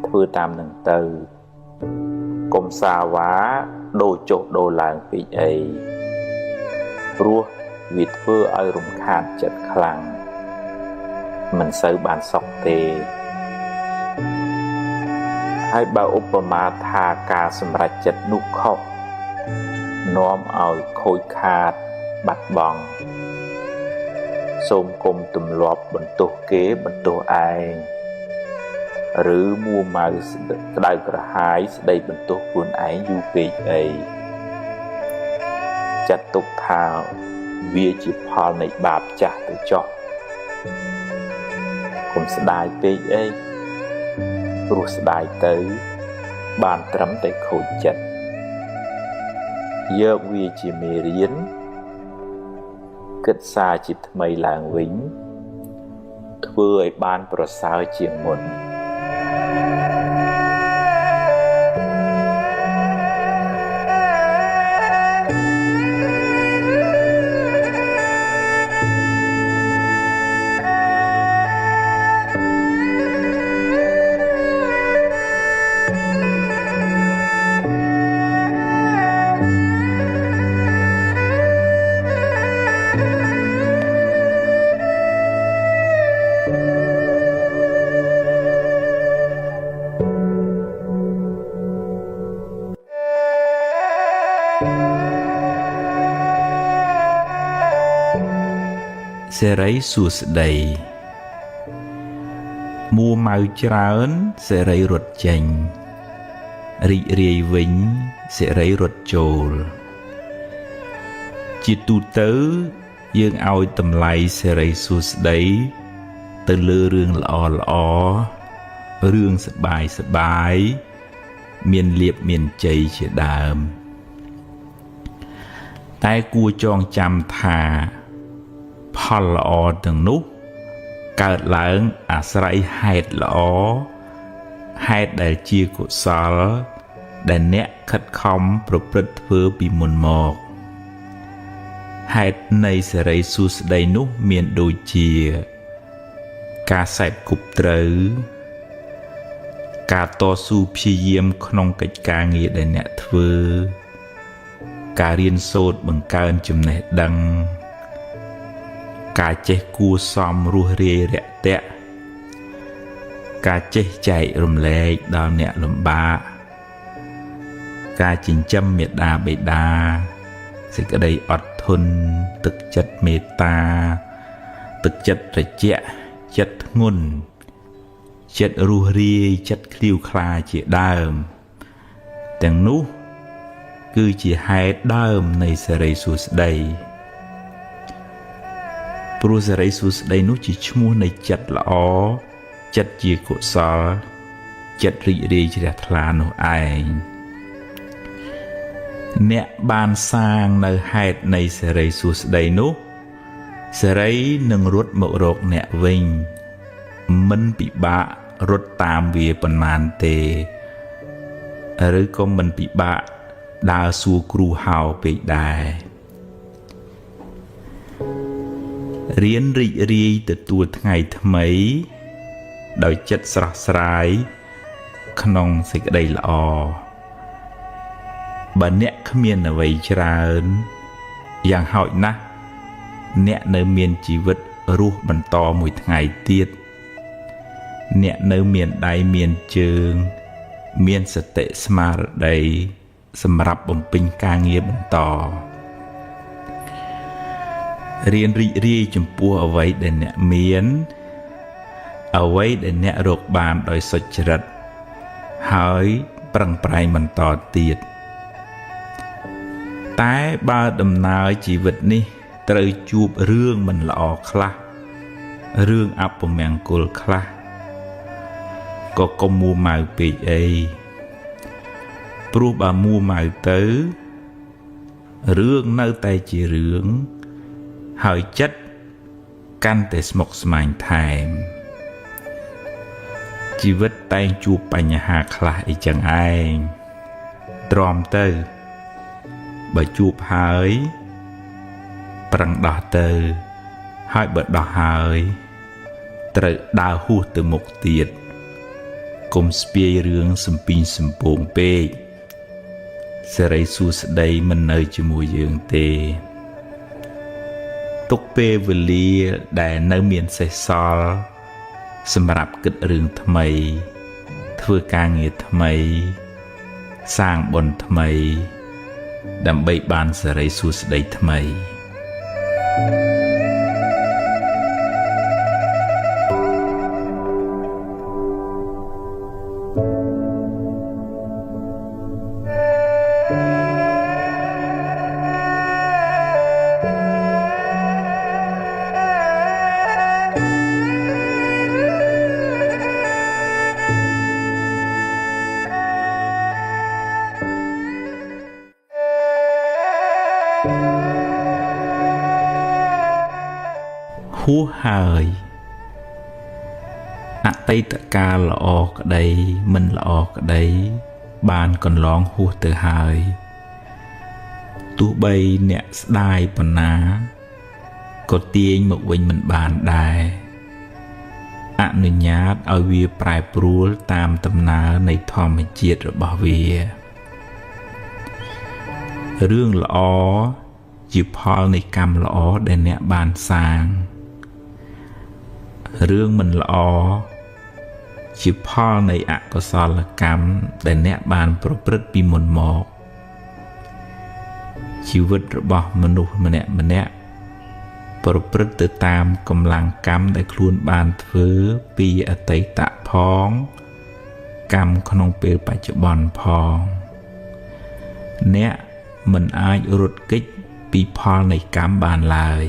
ធ្វើតាមនឹងទៅកុំសាវ៉ាដូរចុះដូរឡើងពេកអីព្រោះវាធ្វើឲ្យរំខានចិត្តខ្លាំងមិនសូវបានសុខទេហើយបើឧបមាថាការសម្រេចចិត្តនោះខុសនាំឲ្យខូចខាតបាត់បង់សូមគុំទម្លាប់បន្ទោសគេបន្ទោសឯងឬមួម៉ៅក្តៅក្រហាយស្ដីបន្ទោសខ្លួនឯងយូរពេកអីចាត់ទុកថាវាជាផលនៃបាបចាស់ទៅចុះកុំស្ដាយពេកអីព្រោះស្ដាយទៅបានត្រឹមតែខូចចិត្តយកវាជាមេរៀនគិតសារជាថ្មីឡើងវិញធ្វើឲ្យបានប្រសើរជាងមុន សិរីសួស្តីមួម៉ៅច្រើនសិរីរត់ចេញរីករាយវិញសិរីរត់ចូលជាទូទៅយើងឲ្យតម្លៃសិរីសួស្តីទៅលើរឿងល្អល្អរឿងសប្បាយសប្បាយមានលាភមានជ័យជាដើមតែគួរចងចាំថាផលល្អទាំងនោះកើតឡើងអាស្រ័យហេតុល្អហេតុដែលជាកុសលដែលអ្នកខិតខំប្រព្រឹត្តធ្វើពីមុនមកហេតុនៃសិរីសួស្តីនោះមានដូចជាការសេពគប់ត្រូវការតស៊ូព្យាយាមក្នុងកិច្ចការងារដែលអ្នកធ្វើការរៀនសូត្របង្កើនចំណេះដឹងការចេះគួសមរស់រាយរាក់ទាក់ការចេះចែករំលែកដល់អ្នកលំបាកការចិញ្ចឹមមេដាបេដាសេចក្តីអត់ធន់ទឹកចិត្តមេត្តាទឹកចិត្តត្រជាក់ចិត្តធ្ងន់ចិត្តរស់រាយចិត្តឃ្លាវខ្លាជាដើមទាំងនោះគឺជាហេតុដើមនៃសិរីសួស្តីព្រោះសិរីសួស្តីនោះជាឈ្មោះនៃចិត្តល្អចិត្តជាកុសលចិត្តរីករាយជ្រះថ្លានោះឯងអ្នកបានសាងនៅហេតុនៃសិរីសួស្តីនោះសិរីនឹងរត់មករកអ្នកវិញមិនពិបាករត់តាមវាប៉ុន្មានទេឬក៏មិនពិបាកដើរសួរគ្រូហៅពេកដែររៀនរីករាយទទួលថ្ងៃថ្មីដោយចិត្តស្រស់ស្រាយក្នុងសេចក្តីល្អបើអ្នកគ្មានអ្វីច្រើនយ៉ាងហោចណាស់អ្នកនៅមានជីវិតរស់បន្តមួយថ្ងៃទៀតអ្នកនៅមានដៃមានជើងមានសតិស្មារតីសម្រាប់បំពេញការងារបន្តរៀនរីករាយចំពោះអ្វីដែលអ្នកមានអ្វីដែលអ្នករកបានដោយសុចរិតហើយប្រឹងប្រែងបន្តទៀតតែបើដំណើរជីវិតនេះត្រូវជួបរឿងមិនល្អខ្លះរឿងអពមង្គលខ្លះក៏កុំមួម៉ៅពេកអីព្រោះបើមួម៉ៅទៅរឿងនៅតែជារឿងហើយចិត្តកាន់តែស្មុគស្មាញថែមជីវិតតែងជួបបញ្ហាខ្លះអីចឹងឯងទ្រាំទៅបើជួបហើយប្រឹងដោះទៅហើយបើដោះហើយត្រូវដើរហួសទៅមុខទៀតកុំស្ពាយរឿងសំពីងសំពងពេកសិរីសួស្តីមិននៅជាមួយយើងទេទុកពេលវេលាដែលនៅមានសេសសល់សម្រាប់គិតរឿងថ្មីធ្វើការងារថ្មីសាងបុណ្យថ្មីដើម្បីបានសិរីសួស្តីថ្មីហួសហើយអតីតកាលល្អក្តីមិនល្អក្តីបានកន្លងហួសទៅហើយទោះបីអ្នកស្ដាយប៉ុណ្ណាក៏ទាញមកវិញមិនបានដែរអនុញ្ញាតឲ្យវាប្រែប្រួលតាមដំណើរនៃធម្មជាតិរបស់វារឿងល្អជាផលនៃកម្មល្អដែលអ្នកបានសាងរឿងមិនល្អជាផលនៃអកុសលកម្មដែលអ្នកបានប្រព្រឹត្តពីមុនមកជីវិតរបស់មនុស្សម្នាក់ៗ ប្រព្រឹត្តទៅតាមកម្លាំងកម្មដែលខ្លួនបានធ្វើពីអតីតផងកម្មក្នុងពេលបច្ចុប្បន្នផងអ្នកមិនអាចរត់គេចពីផលនៃកម្មបានឡើយ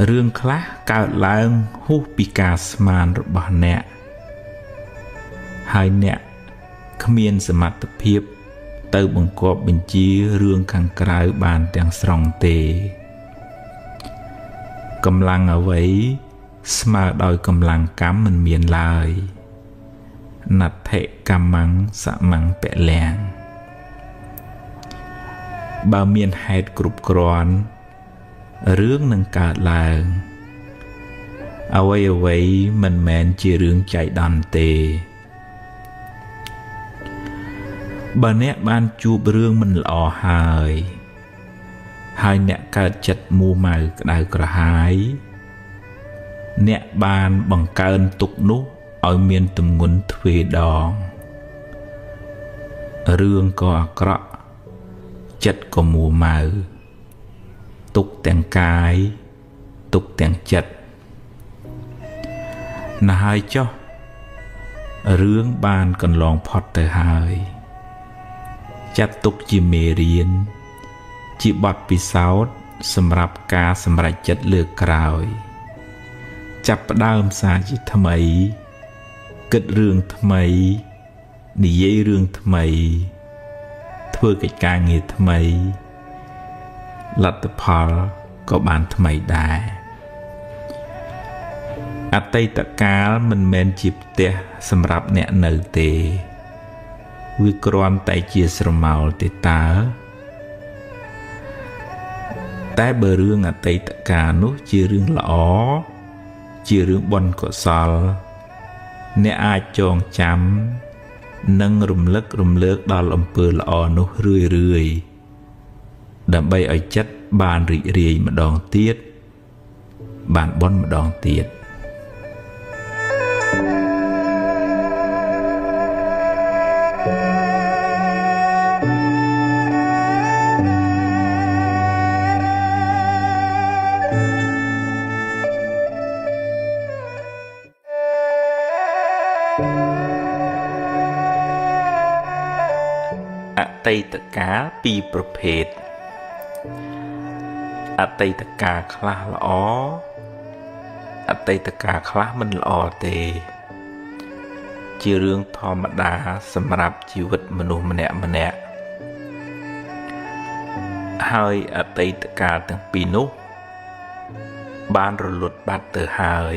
រឿងខ្លះកើតឡើងហួសពីការស្មានរបស់អ្នកហើយអ្នកគ្មានសមត្ថភាពទៅបង្គាប់បញ្ជារឿងខាងក្រៅបានទាំងស្រុងទេកម្លាំងអ្វីស្មើដោយកម្លាំងកម្មមិនមានឡើយណដ្ឋិកម្មੰសមੰពលំបើមានហេតុគ្រប់គ្រាន់រឿងនឹងកើតឡើងអ្វីៗមិនមែនជារឿងចៃដន្យទេបើអ្នកបានជួបរឿងមិនល្អហើយហើយអ្នកកើតចិត្តមួម៉ៅក្តៅក្រហាយអ្នកបានបង្កើនទុក្ខនោះឲ្យមានទម្ងន់ទ្វេដងរឿងក៏អាក្រក់ចិត្តក៏មួម៉ៅទុក្ខទាំងកាយទុក្ខទាំងចិត្តណាស់ហើយចុះរឿងបានកន្លងផុតទៅហើយចាត់ទុកជាមេរៀនជាបទពិសោធន៍សម្រាប់ការសម្រេចចិត្តលើកក្រោយចាប់ផ្ដើមសារជាថ្មីគិតរឿងថ្មីនិយាយរឿងថ្មីធ្វើកិច្ចការងារថ្មីលទ្ធផលក៏បានថ្មីដែរអតីតកាលមិនមែនជាផ្ទះសម្រាប់អ្នកនៅទេវាគ្រាន់តែជាស្រមោលទេតើតែបើរឿងអតីតកាលនោះជារឿងល្អជារឿងបុណ្យកុសលអ្នកអាចចងចាំនិងរំលឹករំលើកដល់អំពើល្អនោះរឿយៗដើម្បីឲ្យចិត្តបានរីករាយម្ដងទៀតបានបុណ្យម្ដងទៀតអតីតកាលពីរប្រភេទអតីតកាលខ្លះល្អអតីតកាលខ្លះមិនល្អទេជារឿងធម្មតាសម្រាប់ជីវិតមនុស្សម្នាក់ម្នាក់ហើយអតីតកាលទាំងពីរនោះបានរលត់បាត់ទៅហើយ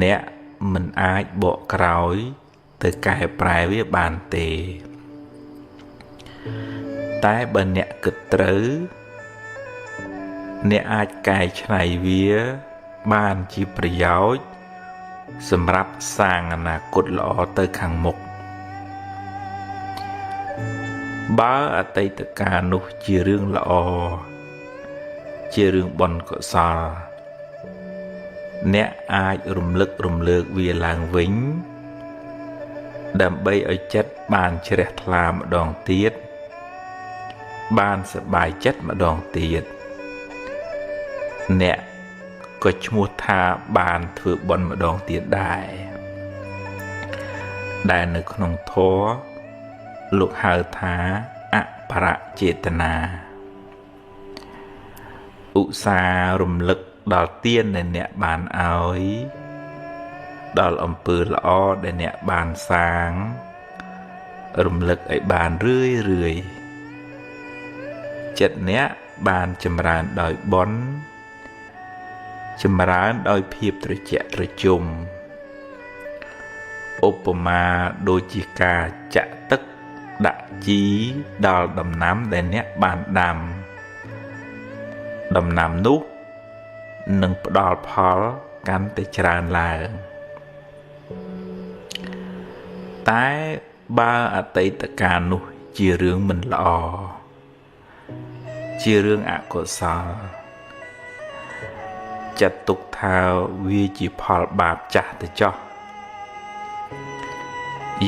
អ្នកមិនអាចបកក្រោយទៅកែប្រែវាបានទេតែបើអ្នកគិតត្រូវអ្នកអាចកែច្នៃវាបានជាប្រយោជន៍សម្រាប់សាងអនាគតល្អទៅខាងមុខបើអតីតកាលនោះជារឿងល្អជារឿងបុណ្យកុសលអ្នកអាចរំលឹករំលើកវាឡើងវិញដើម្បីឲ្យចិត្តបានជ្រះថ្លាម្ដងទៀតបានសប្បាយចិត្តម្ដងទៀតអ្នកក៏ឈ្មោះថាបានធ្វើបុណ្យម្ដងទៀតដែរដែលនៅក្នុងធម៌លោកហៅថាអបរចេតនាឧស្សាហ៍រំលឹកដល់ទានដែលអ្នកបានឲ្យដល់អំពើល្អដែលអ្នកបានសាងរំលឹកឲ្យបានរឿយរឿយចិត្តអ្នកបានចម្រើនដោយបុណ្យចម្រើនដោយភាពត្រជាក់ត្រជុំឧបមាដូចជាការចាក់ទឹកដាក់ជីដល់ដំណាំដែលអ្នកបានដាំដំណាំនោះនឹងផ្ដល់ផលកាន់តែច្រើនឡើងតែបើអតីតកាលនោះជារឿងមិនល្អជារឿងអកុសលចាត់ទុកថាវាជាផលបាបចាស់ទៅចោះ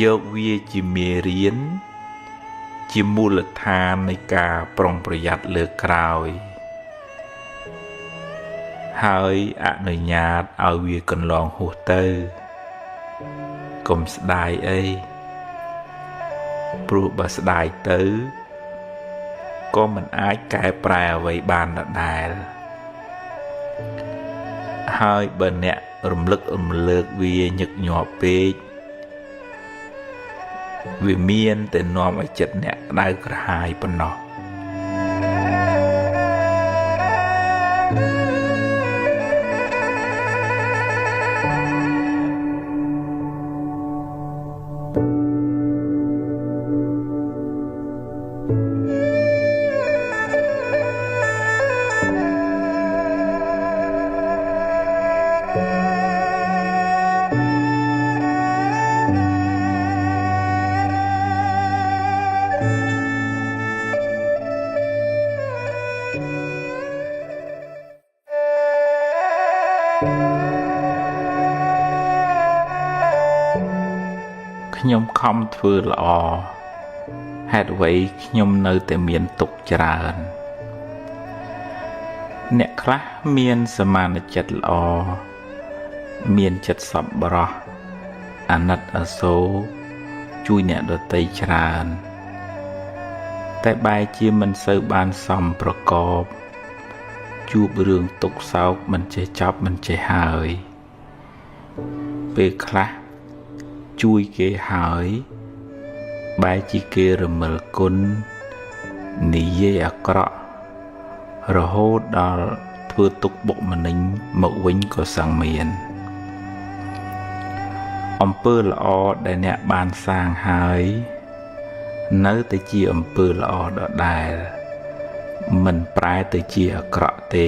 យកវាជាមេរៀន ជាមូលដ្ឋាននៃការប្រុងប្រយ័ត្នលើក្រោយហើយអនុញ្ញាតឲ្យវាកន្លងហួសទៅកុំស្ដាយអីព្រោះបើស្ដាយទៅក៏មិនអាចកែប្រែអ្វីបានដដែលហើយបើអ្នករំលឹករំលើកវាញឹកញាប់ពេកវាមានតែនាំឲ្យចិត្តអ្នកក្តៅក្រហាយប៉ុណ្ណោះខ្ញុំខំធ្វើល្អហេតុអ្វីខ្ញុំនៅតែមានទុក្ខច្រើនអ្នកខ្លះមានសមានចិត្តល្អមានចិត្តសប្បុរសអាណិតអាសូរជួយអ្នកដទៃច្រើនតែបែរជាមិនសូវបានសមប្រកបជួបរឿងទុក្ខសោកមិនចេះចប់មិនចេះហើយពេលខ្លះជួយគេហើយបែរជាគេរមិលគុណនិយាយអាក្រក់រហូតដល់ធ្វើទុក្ខបុកម្នេញមកវិញក៏សឹងមានអំពើល្អដែលអ្នកបានសាងហើយនៅតែជាអំពើល្អដដែលមិនប្រែទៅជាអាក្រក់ទេ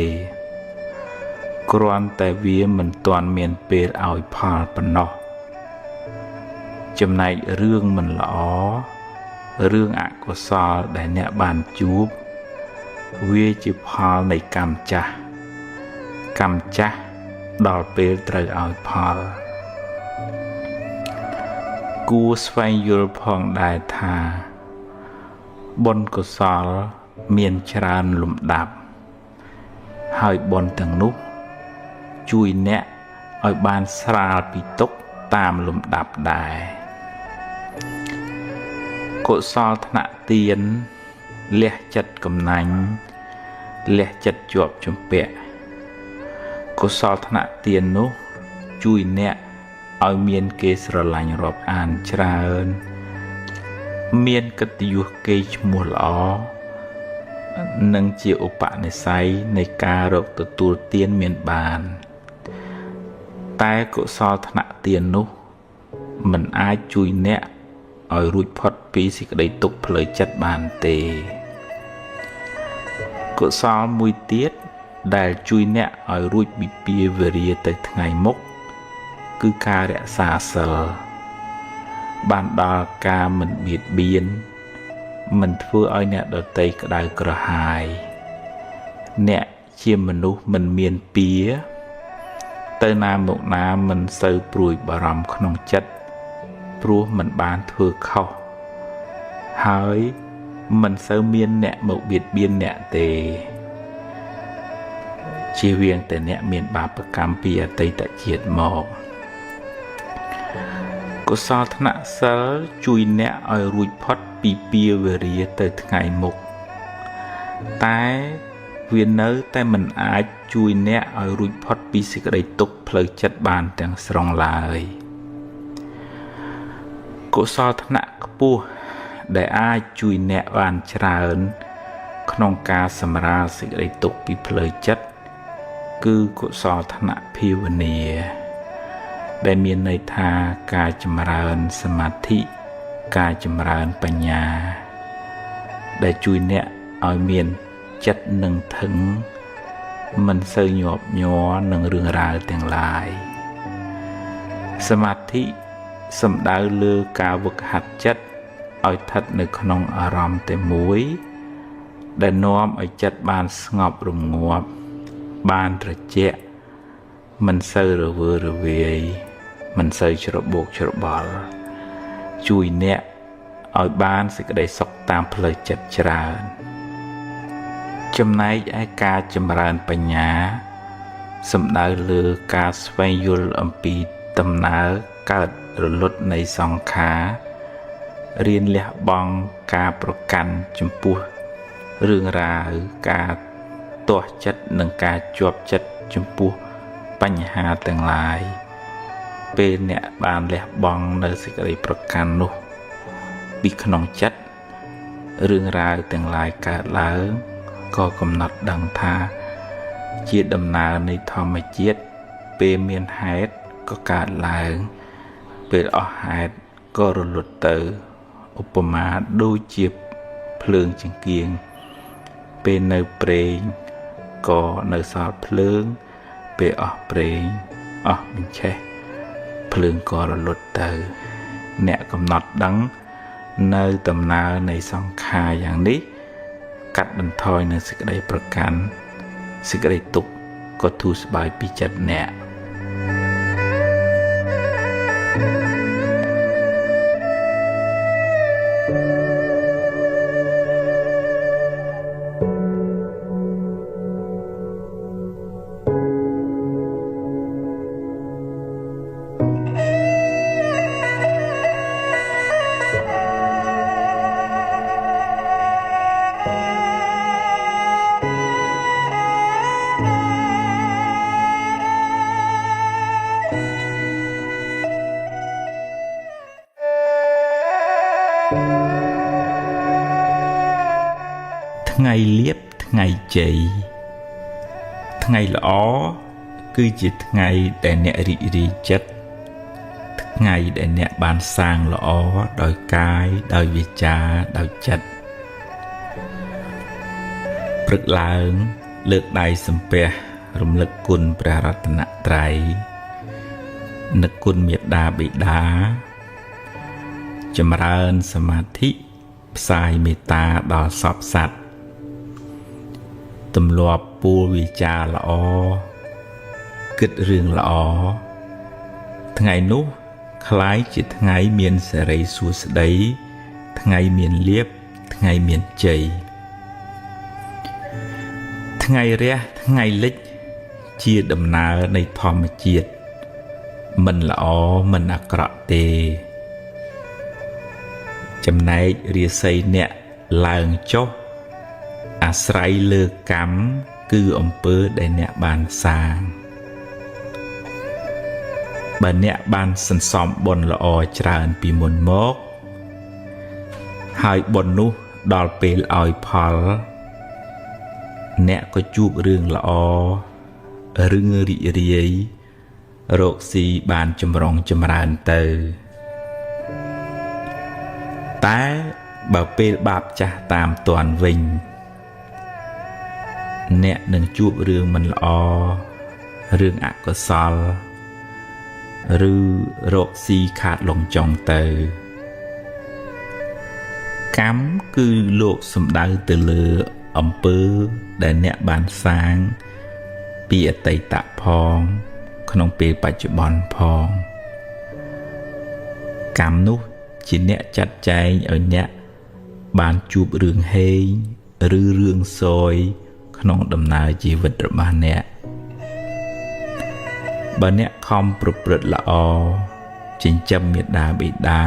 គ្រាន់តែវាមិនទាន់មានពេលឲ្យផលប៉ុណ្ណោះចំណែករឿងមិនល្អរឿងអកុសលដែលអ្នកបានជួបវាជាផលនៃកម្មចាស់កម្មចាស់ដល់ពេលត្រូវឲ្យផលគួរស្វែងយល់ផងដែរថាបុណ្យកុសលមានច្រើនលំដាប់ហើយបុណ្យទាំងនោះជួយអ្នកឲ្យបានស្រាលពីទុក្ខតាមលំដាប់ដែរកុសលថ្នាក់ទានលះចិត្តកំណាញ់លះចិត្តជាប់ជំពាក់កុសលថ្នាក់ទាននោះជួយអ្នកឲ្យមានគេស្រឡាញ់រាប់អានច្រើនមានកិត្តិយសគេឈ្មោះល្អនិងជាឧបនិស្ស័យនៃការរកទទួលទានមានបានតែកុសលថ្នាក់ទាននោះមិនអាចជួយអ្នកឲ្យរួចផុតពីសេចក្តីទុក្ខផ្លូវចិត្តបានទេកុសលមួយទៀតដែលជួយអ្នកឲ្យរួចពីពាវរាទៅថ្ងៃមុខគឺការរក្សាសីលបានដល់ការមិនបៀតបៀនមិនធ្វើឲ្យអ្នកដទៃក្តៅក្រហាយអ្នកជាមនុស្សមិនមានពៀទៅណាមកណាមិនសូវព្រួយបារម្ភក្នុងចិត្តព្រោះមិនបានធ្វើខុសហើយមិនសូវមានអ្នកមកបៀតបៀនអ្នកទេជៀសវាងតែអ្នកមានបាបកម្មពីអតីតជាតិមកកុសលថ្នាក់សិលជួយអ្នកឲ្យរួចផុតពីពាវរាទៅថ្ងៃមុខតែវានៅតែមិនអាចជួយអ្នកឲ្យរួចផុតពីសេចក្តីទុក្ខផ្លូវចិត្តបានទាំងស្រុងឡើយកុសលថ្នាក់ខ្ពស់ដែលអាចជួយអ្នកបានច្រើនក្នុងការសម្រាលសេចក្តីទុក្ខពីផ្លូវចិត្តគឺកុសលថ្នាក់ភាវនាដែលមានន័យថាការចម្រើនសមាធិការចម្រើនបញ្ញាដែលជួយអ្នកឲ្យមានចិត្តនឹងថឹងមិនសូវញាប់ញ័រនឹងរឿងរ៉ាវទាំងឡាយសមាធិសំដៅលើការវឹកហាត់ចិត្តឲ្យស្ថិតនៅក្នុងអារម្មណ៍តែមួយដែលនាំឲ្យចិត្តបានស្ងប់រងាប់បានត្រជាក់មិនសូវរវើរវាយមិនសូវច្របូកច្របល់ជួយអ្នក ឲ្យបានសេចក្តីសុខតាមផ្លូវចិត្តច្រើនចំណែកឯការចម្រើនបញ្ញាសំដៅលើការស្វែងយល់អំពីដំណើរកើតរលត់នៃសង្ខាររៀនលះបង់ការប្រកាន់ចំពោះរឿងរ៉ាវការទាស់ចិត្តនិងការជាប់ចិត្តចំពោះបញ្ហាទាំងឡាយពេលអ្នកបានលះបង់នៅសេចក្តីប្រកាន់នោះពីក្នុងចិត្តរឿងរ៉ាវទាំងឡាយកើតឡើងក៏កំណត់ដឹងថាជាដំណើរនៃធម្មជាតិពេលមានហេតុក៏កើតឡើងពេលអស់ហេតុក៏រលត់ទៅឧបមាដូចជាភ្លើងចង្គៀងពេលនៅប្រេងក៏នៅសល់ភ្លើងពេលអស់ប្រេងអស់បញ្ឆេះភ្លើងក៏រលត់ទៅអ្នកកំណត់ដឹងនៅដំណើរនៃសង្ខារយ៉ាងនេះកាត់បន្ថយនៅសេចក្តីប្រកាន់សេចក្តីទុក្ខក៏ធូរស្បើយពីចិត្តអ្នកថ្ងៃលៀបថ្ងៃជ័យថ្ងៃល្អគឺជាថ្ងៃដែលអ្នករីករាយចិត្តថ្ងៃដែលអ្នកបានសាងល្អដោយកាយដោយវាចាដោយចិត្តព្រឹកឡើងលើកដៃសំពះរំលឹកគុណព្រះរតនត្រ័យនឹកគុណមេត្តាបិតាចម្រើនសមាធិផ្សាយមេត្តាដល់សព្វសត្វទម្លាប់ពូលវិចារល្អគិតរឿងល្អថ្ងៃនោះក្លាយជាថ្ងៃមានសិរីសួស្តីថ្ងៃមានលាភថ្ងៃមានជ័យថ្ងៃរះថ្ងៃលិចជាដំណើរនៃធម្មជាតិមិនល្អមិនអាក្រក់ទេចំណែករាសីអ្នកឡើងចុះអាស្រ័យលើកម្មគឺអំពើដែលអ្នកបានសាងបើអ្នកបានសន្សំបុណ្យល្អច្រើនពីមុនមកហើយបុណ្យនោះដល់ពេលឲ្យផលអ្នកក៏ជួបរឿងល្អរឿងរីករាយរកស៊ីបានចម្រុងចម្រើនទៅតែបើពេលបាបចាស់តាមទាន់វិញអ្នកនឹងជួបរឿងមិនល្អរឿងអកុសលឬរកស៊ីខាតលងចុងទៅកម្មគឺលោកសំដៅទៅលើអំពើដែលអ្នកបានសាងពីអតីតផងក្នុងពេលបច្ចុប្បន្នផងកម្មនោះជាអ្នកចាត់ចែងឲ្យអ្នកបានជួបរឿងហេងឬរឿងសយក្នុងដំណើរជីវិតរបស់អ្នកបើអ្នកខំប្រព្រឹត្តល្អចិញ្ចឹមមេដាបិតា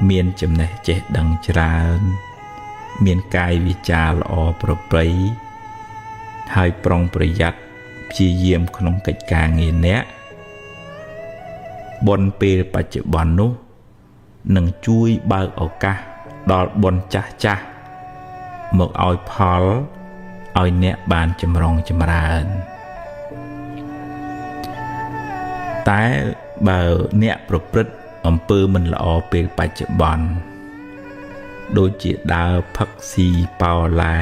មានចំណេះចេះដឹងច្រើនមានកាយវាចាល្អប្រពៃហើយប្រុងប្រយ័ត្នព្យាយាមក្នុងកិច្ចការងារអ្នកបុណ្យពេលបច្ចុប្បន្ននោះនឹងជួយបើកឱកាសដល់បុណ្យចាស់ចាស់មកឲ្យផលឲ្យអ្នកបានចម្រុងចម្រើនតែបើអ្នកប្រព្រឹត្តអំពើមិនល្អពេលបច្ចុប្បន្នដូចជាដើរផឹកស៊ីប៉ោឡែ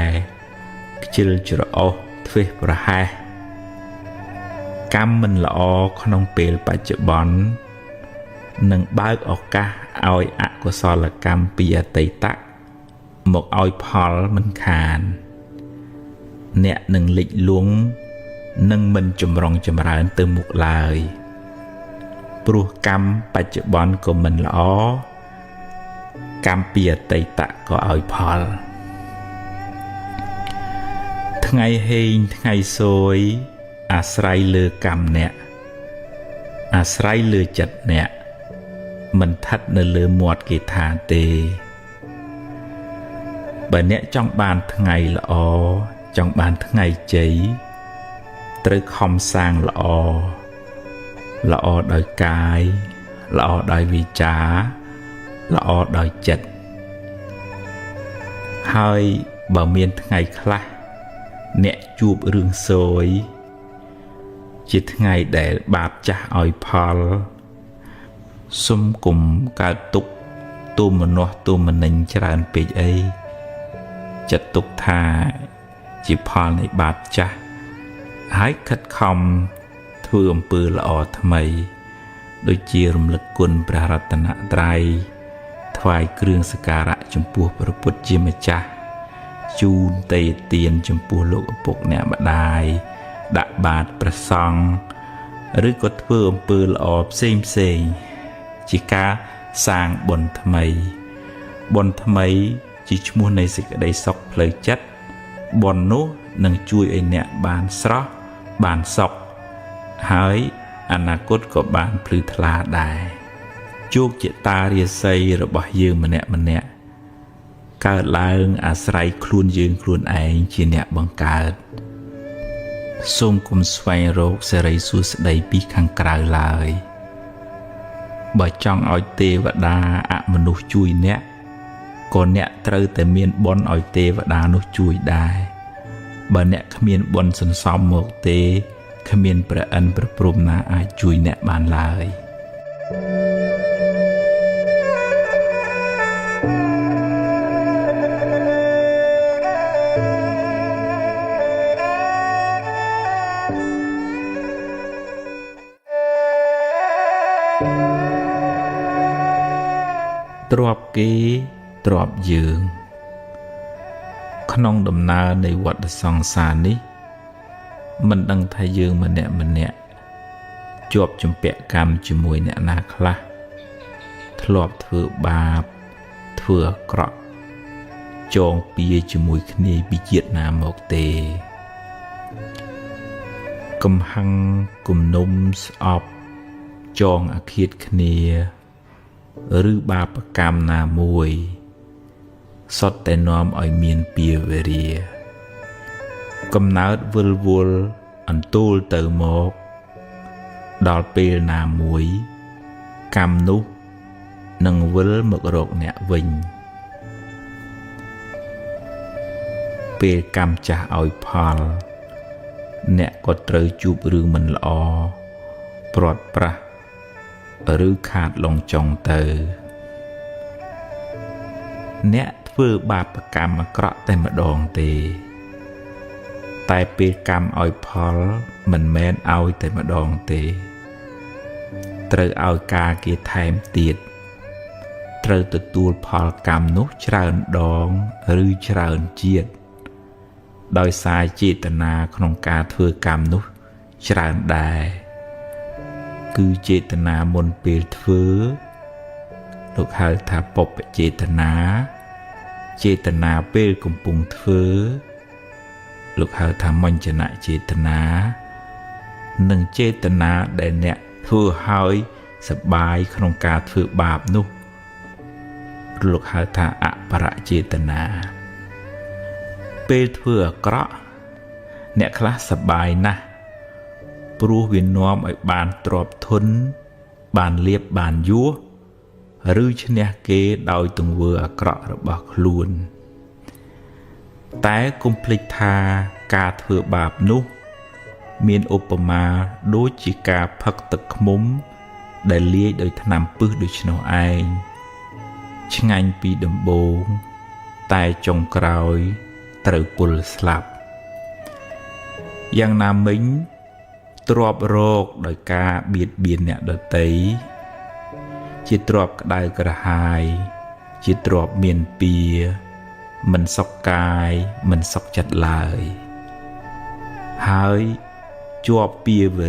ខ្ជិលច្រអូសធ្វេសប្រហែសកម្មមិនល្អក្នុងពេលបច្ចុប្បន្ននឹងបើកឱកាសឲ្យអកុសលកម្មពីអតីតមកឲ្យផលមិនខានអ្នកនឹងលិចលង់និងមិនចម្រុងចម្រើនទៅមុខឡើយព្រោះកម្មបច្ចុប្បន្នក៏មិនល្អ កម្មពីអតីតក៏ឲ្យផលថ្ងៃហេងថ្ងៃសួយអាស្រ័យលើកម្មអ្នកអាស្រ័យលើចិត្តអ្នកមិនស្ថិតនៅលើមាត់គេថាទេបើអ្នកចង់បានថ្ងៃល្អចង់បានថ្ងៃជ័យត្រូវខំសាងល្អល្អដោយកាយល្អដោយវាចាល្អដោយចិត្តហើយបើមានថ្ងៃខ្លះអ្នកជួបរឿងសួយជាថ្ងៃដែលបាបចាស់ឲ្យផលសុំគុំកើតទុក្ខទោមនស្សទោមនិញច្រើនពេកអីចាត់ទុកថាជាផលនៃបាបចាស់ហើយខិតខំធ្វើអំពើល្អថ្មីដូចជារំលឹកគុណព្រះរតនត្រ័យថ្វាយគ្រឿងសក្ការៈចំពោះព្រះពុទ្ធជាម្ចាស់ជូនទេទានចំពោះលោកឪពុកអ្នកម្ដាយដាក់បាតព្រះសង្ឃឬក៏ធ្វើអំពើល្អផ្សេងផ្សេងជាការសាងបុណ្យថ្មីបុណ្យថ្មីជាឈ្មោះនៃសេចក្តីសុខផ្លូវចិត្តបុណ្យនោះនឹងជួយឲ្យអ្នកបានស្រស់បានសុខហើយអនាគតក៏បានភ្លឺថ្លាដែរជោគជតារាសីរបស់យើងម្នាក់ម្នាក់កើតឡើងអាស្រ័យខ្លួនយើងខ្លួនឯងជាអ្នកបង្កើតសូមគុំស្វែងរកសិរីសួស្តីពីខាងក្រៅឡើយបើចង់ឲ្យទេវតាអមនុស្សជួយអ្នកក៏អ្នកត្រូវតែមានបុណ្យឲ្យទេវតានោះជួយដែរបើអ្នកគ្មានបុណ្យសន្សំមកទេគ្មានព្រះឥន្ទព្រះព្រហ្មណាអាចជួយអ្នកបានឡើយទ្របគេទ្របយើងក្នុងដំណើរនៃវដ្តសង្សារនេះមិនដឹងថាយើងម្នាក់ម្នាក់ជាប់ជំពាក់កម្មជាមួយអ្នកណាខ្លះធ្លាប់ធ្វើបាបធ្វើអាក្រក់ចងពៀជាមួយគ្នាពីជាតិណាមកទេកំហឹងគំនុំស្អប់ចងអាឃាតគ្នាឬបាបកម្មណាមួយសុទ្ធតែនាំឲ្យមានពៀវេរាកំណើតវិលវល់អន្ទូលទៅមកដល់ពេលណាមួយកម្មនោះនឹងវិលមករកអ្នកវិញពេលកម្មចាស់ឲ្យផលអ្នកក៏ត្រូវជួបរឿងមិនល្អព្រាត់ប្រាសឬខាតលងចុងទៅអ្នកធ្វើបាបកម្មអាក្រក់តែម្ដងទេតែពេលកម្មឲ្យផលមិនមែនឲ្យតែម្ដងទេត្រូវឲ្យការគេថែមទៀតត្រូវទទួលផលកម្មនោះច្រើនដងឬច្រើនជាតិដោយសារចេតនាក្នុងការធ្វើកម្មនោះច្រើនដែរគឺចេតនាមុនពេលធ្វើលោកហៅថាបុព្វចេតនាចេតនាពេលកំពុងធ្វើលោកហៅថាមញ្ចនចេតនានិងចេតនាដែលអ្នកធ្វើហើយសប្បាយក្នុងការធ្វើបាបនោះលោកហៅថាអបរចេតនាពេលធ្វើអាក្រក់អ្នកខ្លះសប្បាយណាស់ព្រោះវានាំឲ្យបានទ្រព្យធនបានលៀបបានយោះឬឈ្នះគេដោយទង្វើអាក្រក់របស់ខ្លួនតែកុំភ្លេចថាការធ្វើបាបនោះមានឧបមាដូចជាការផឹកទឹកឃ្មុំដែលលាយដោយថ្នាំពិសដូច្នោះឯងឆ្ងាញ់ពីដំបូងតែចុងក្រោយត្រូវពុលស្លាប់យ៉ាងណាមិញទ្របរោគដោយការបៀតបៀនអ្នកដទៃជាទ្របក្តៅក្រហាយជាទ្របមានពៀមិនសុខកាយមិនសុខចិត្តឡើយហើយជាប់ពៀវ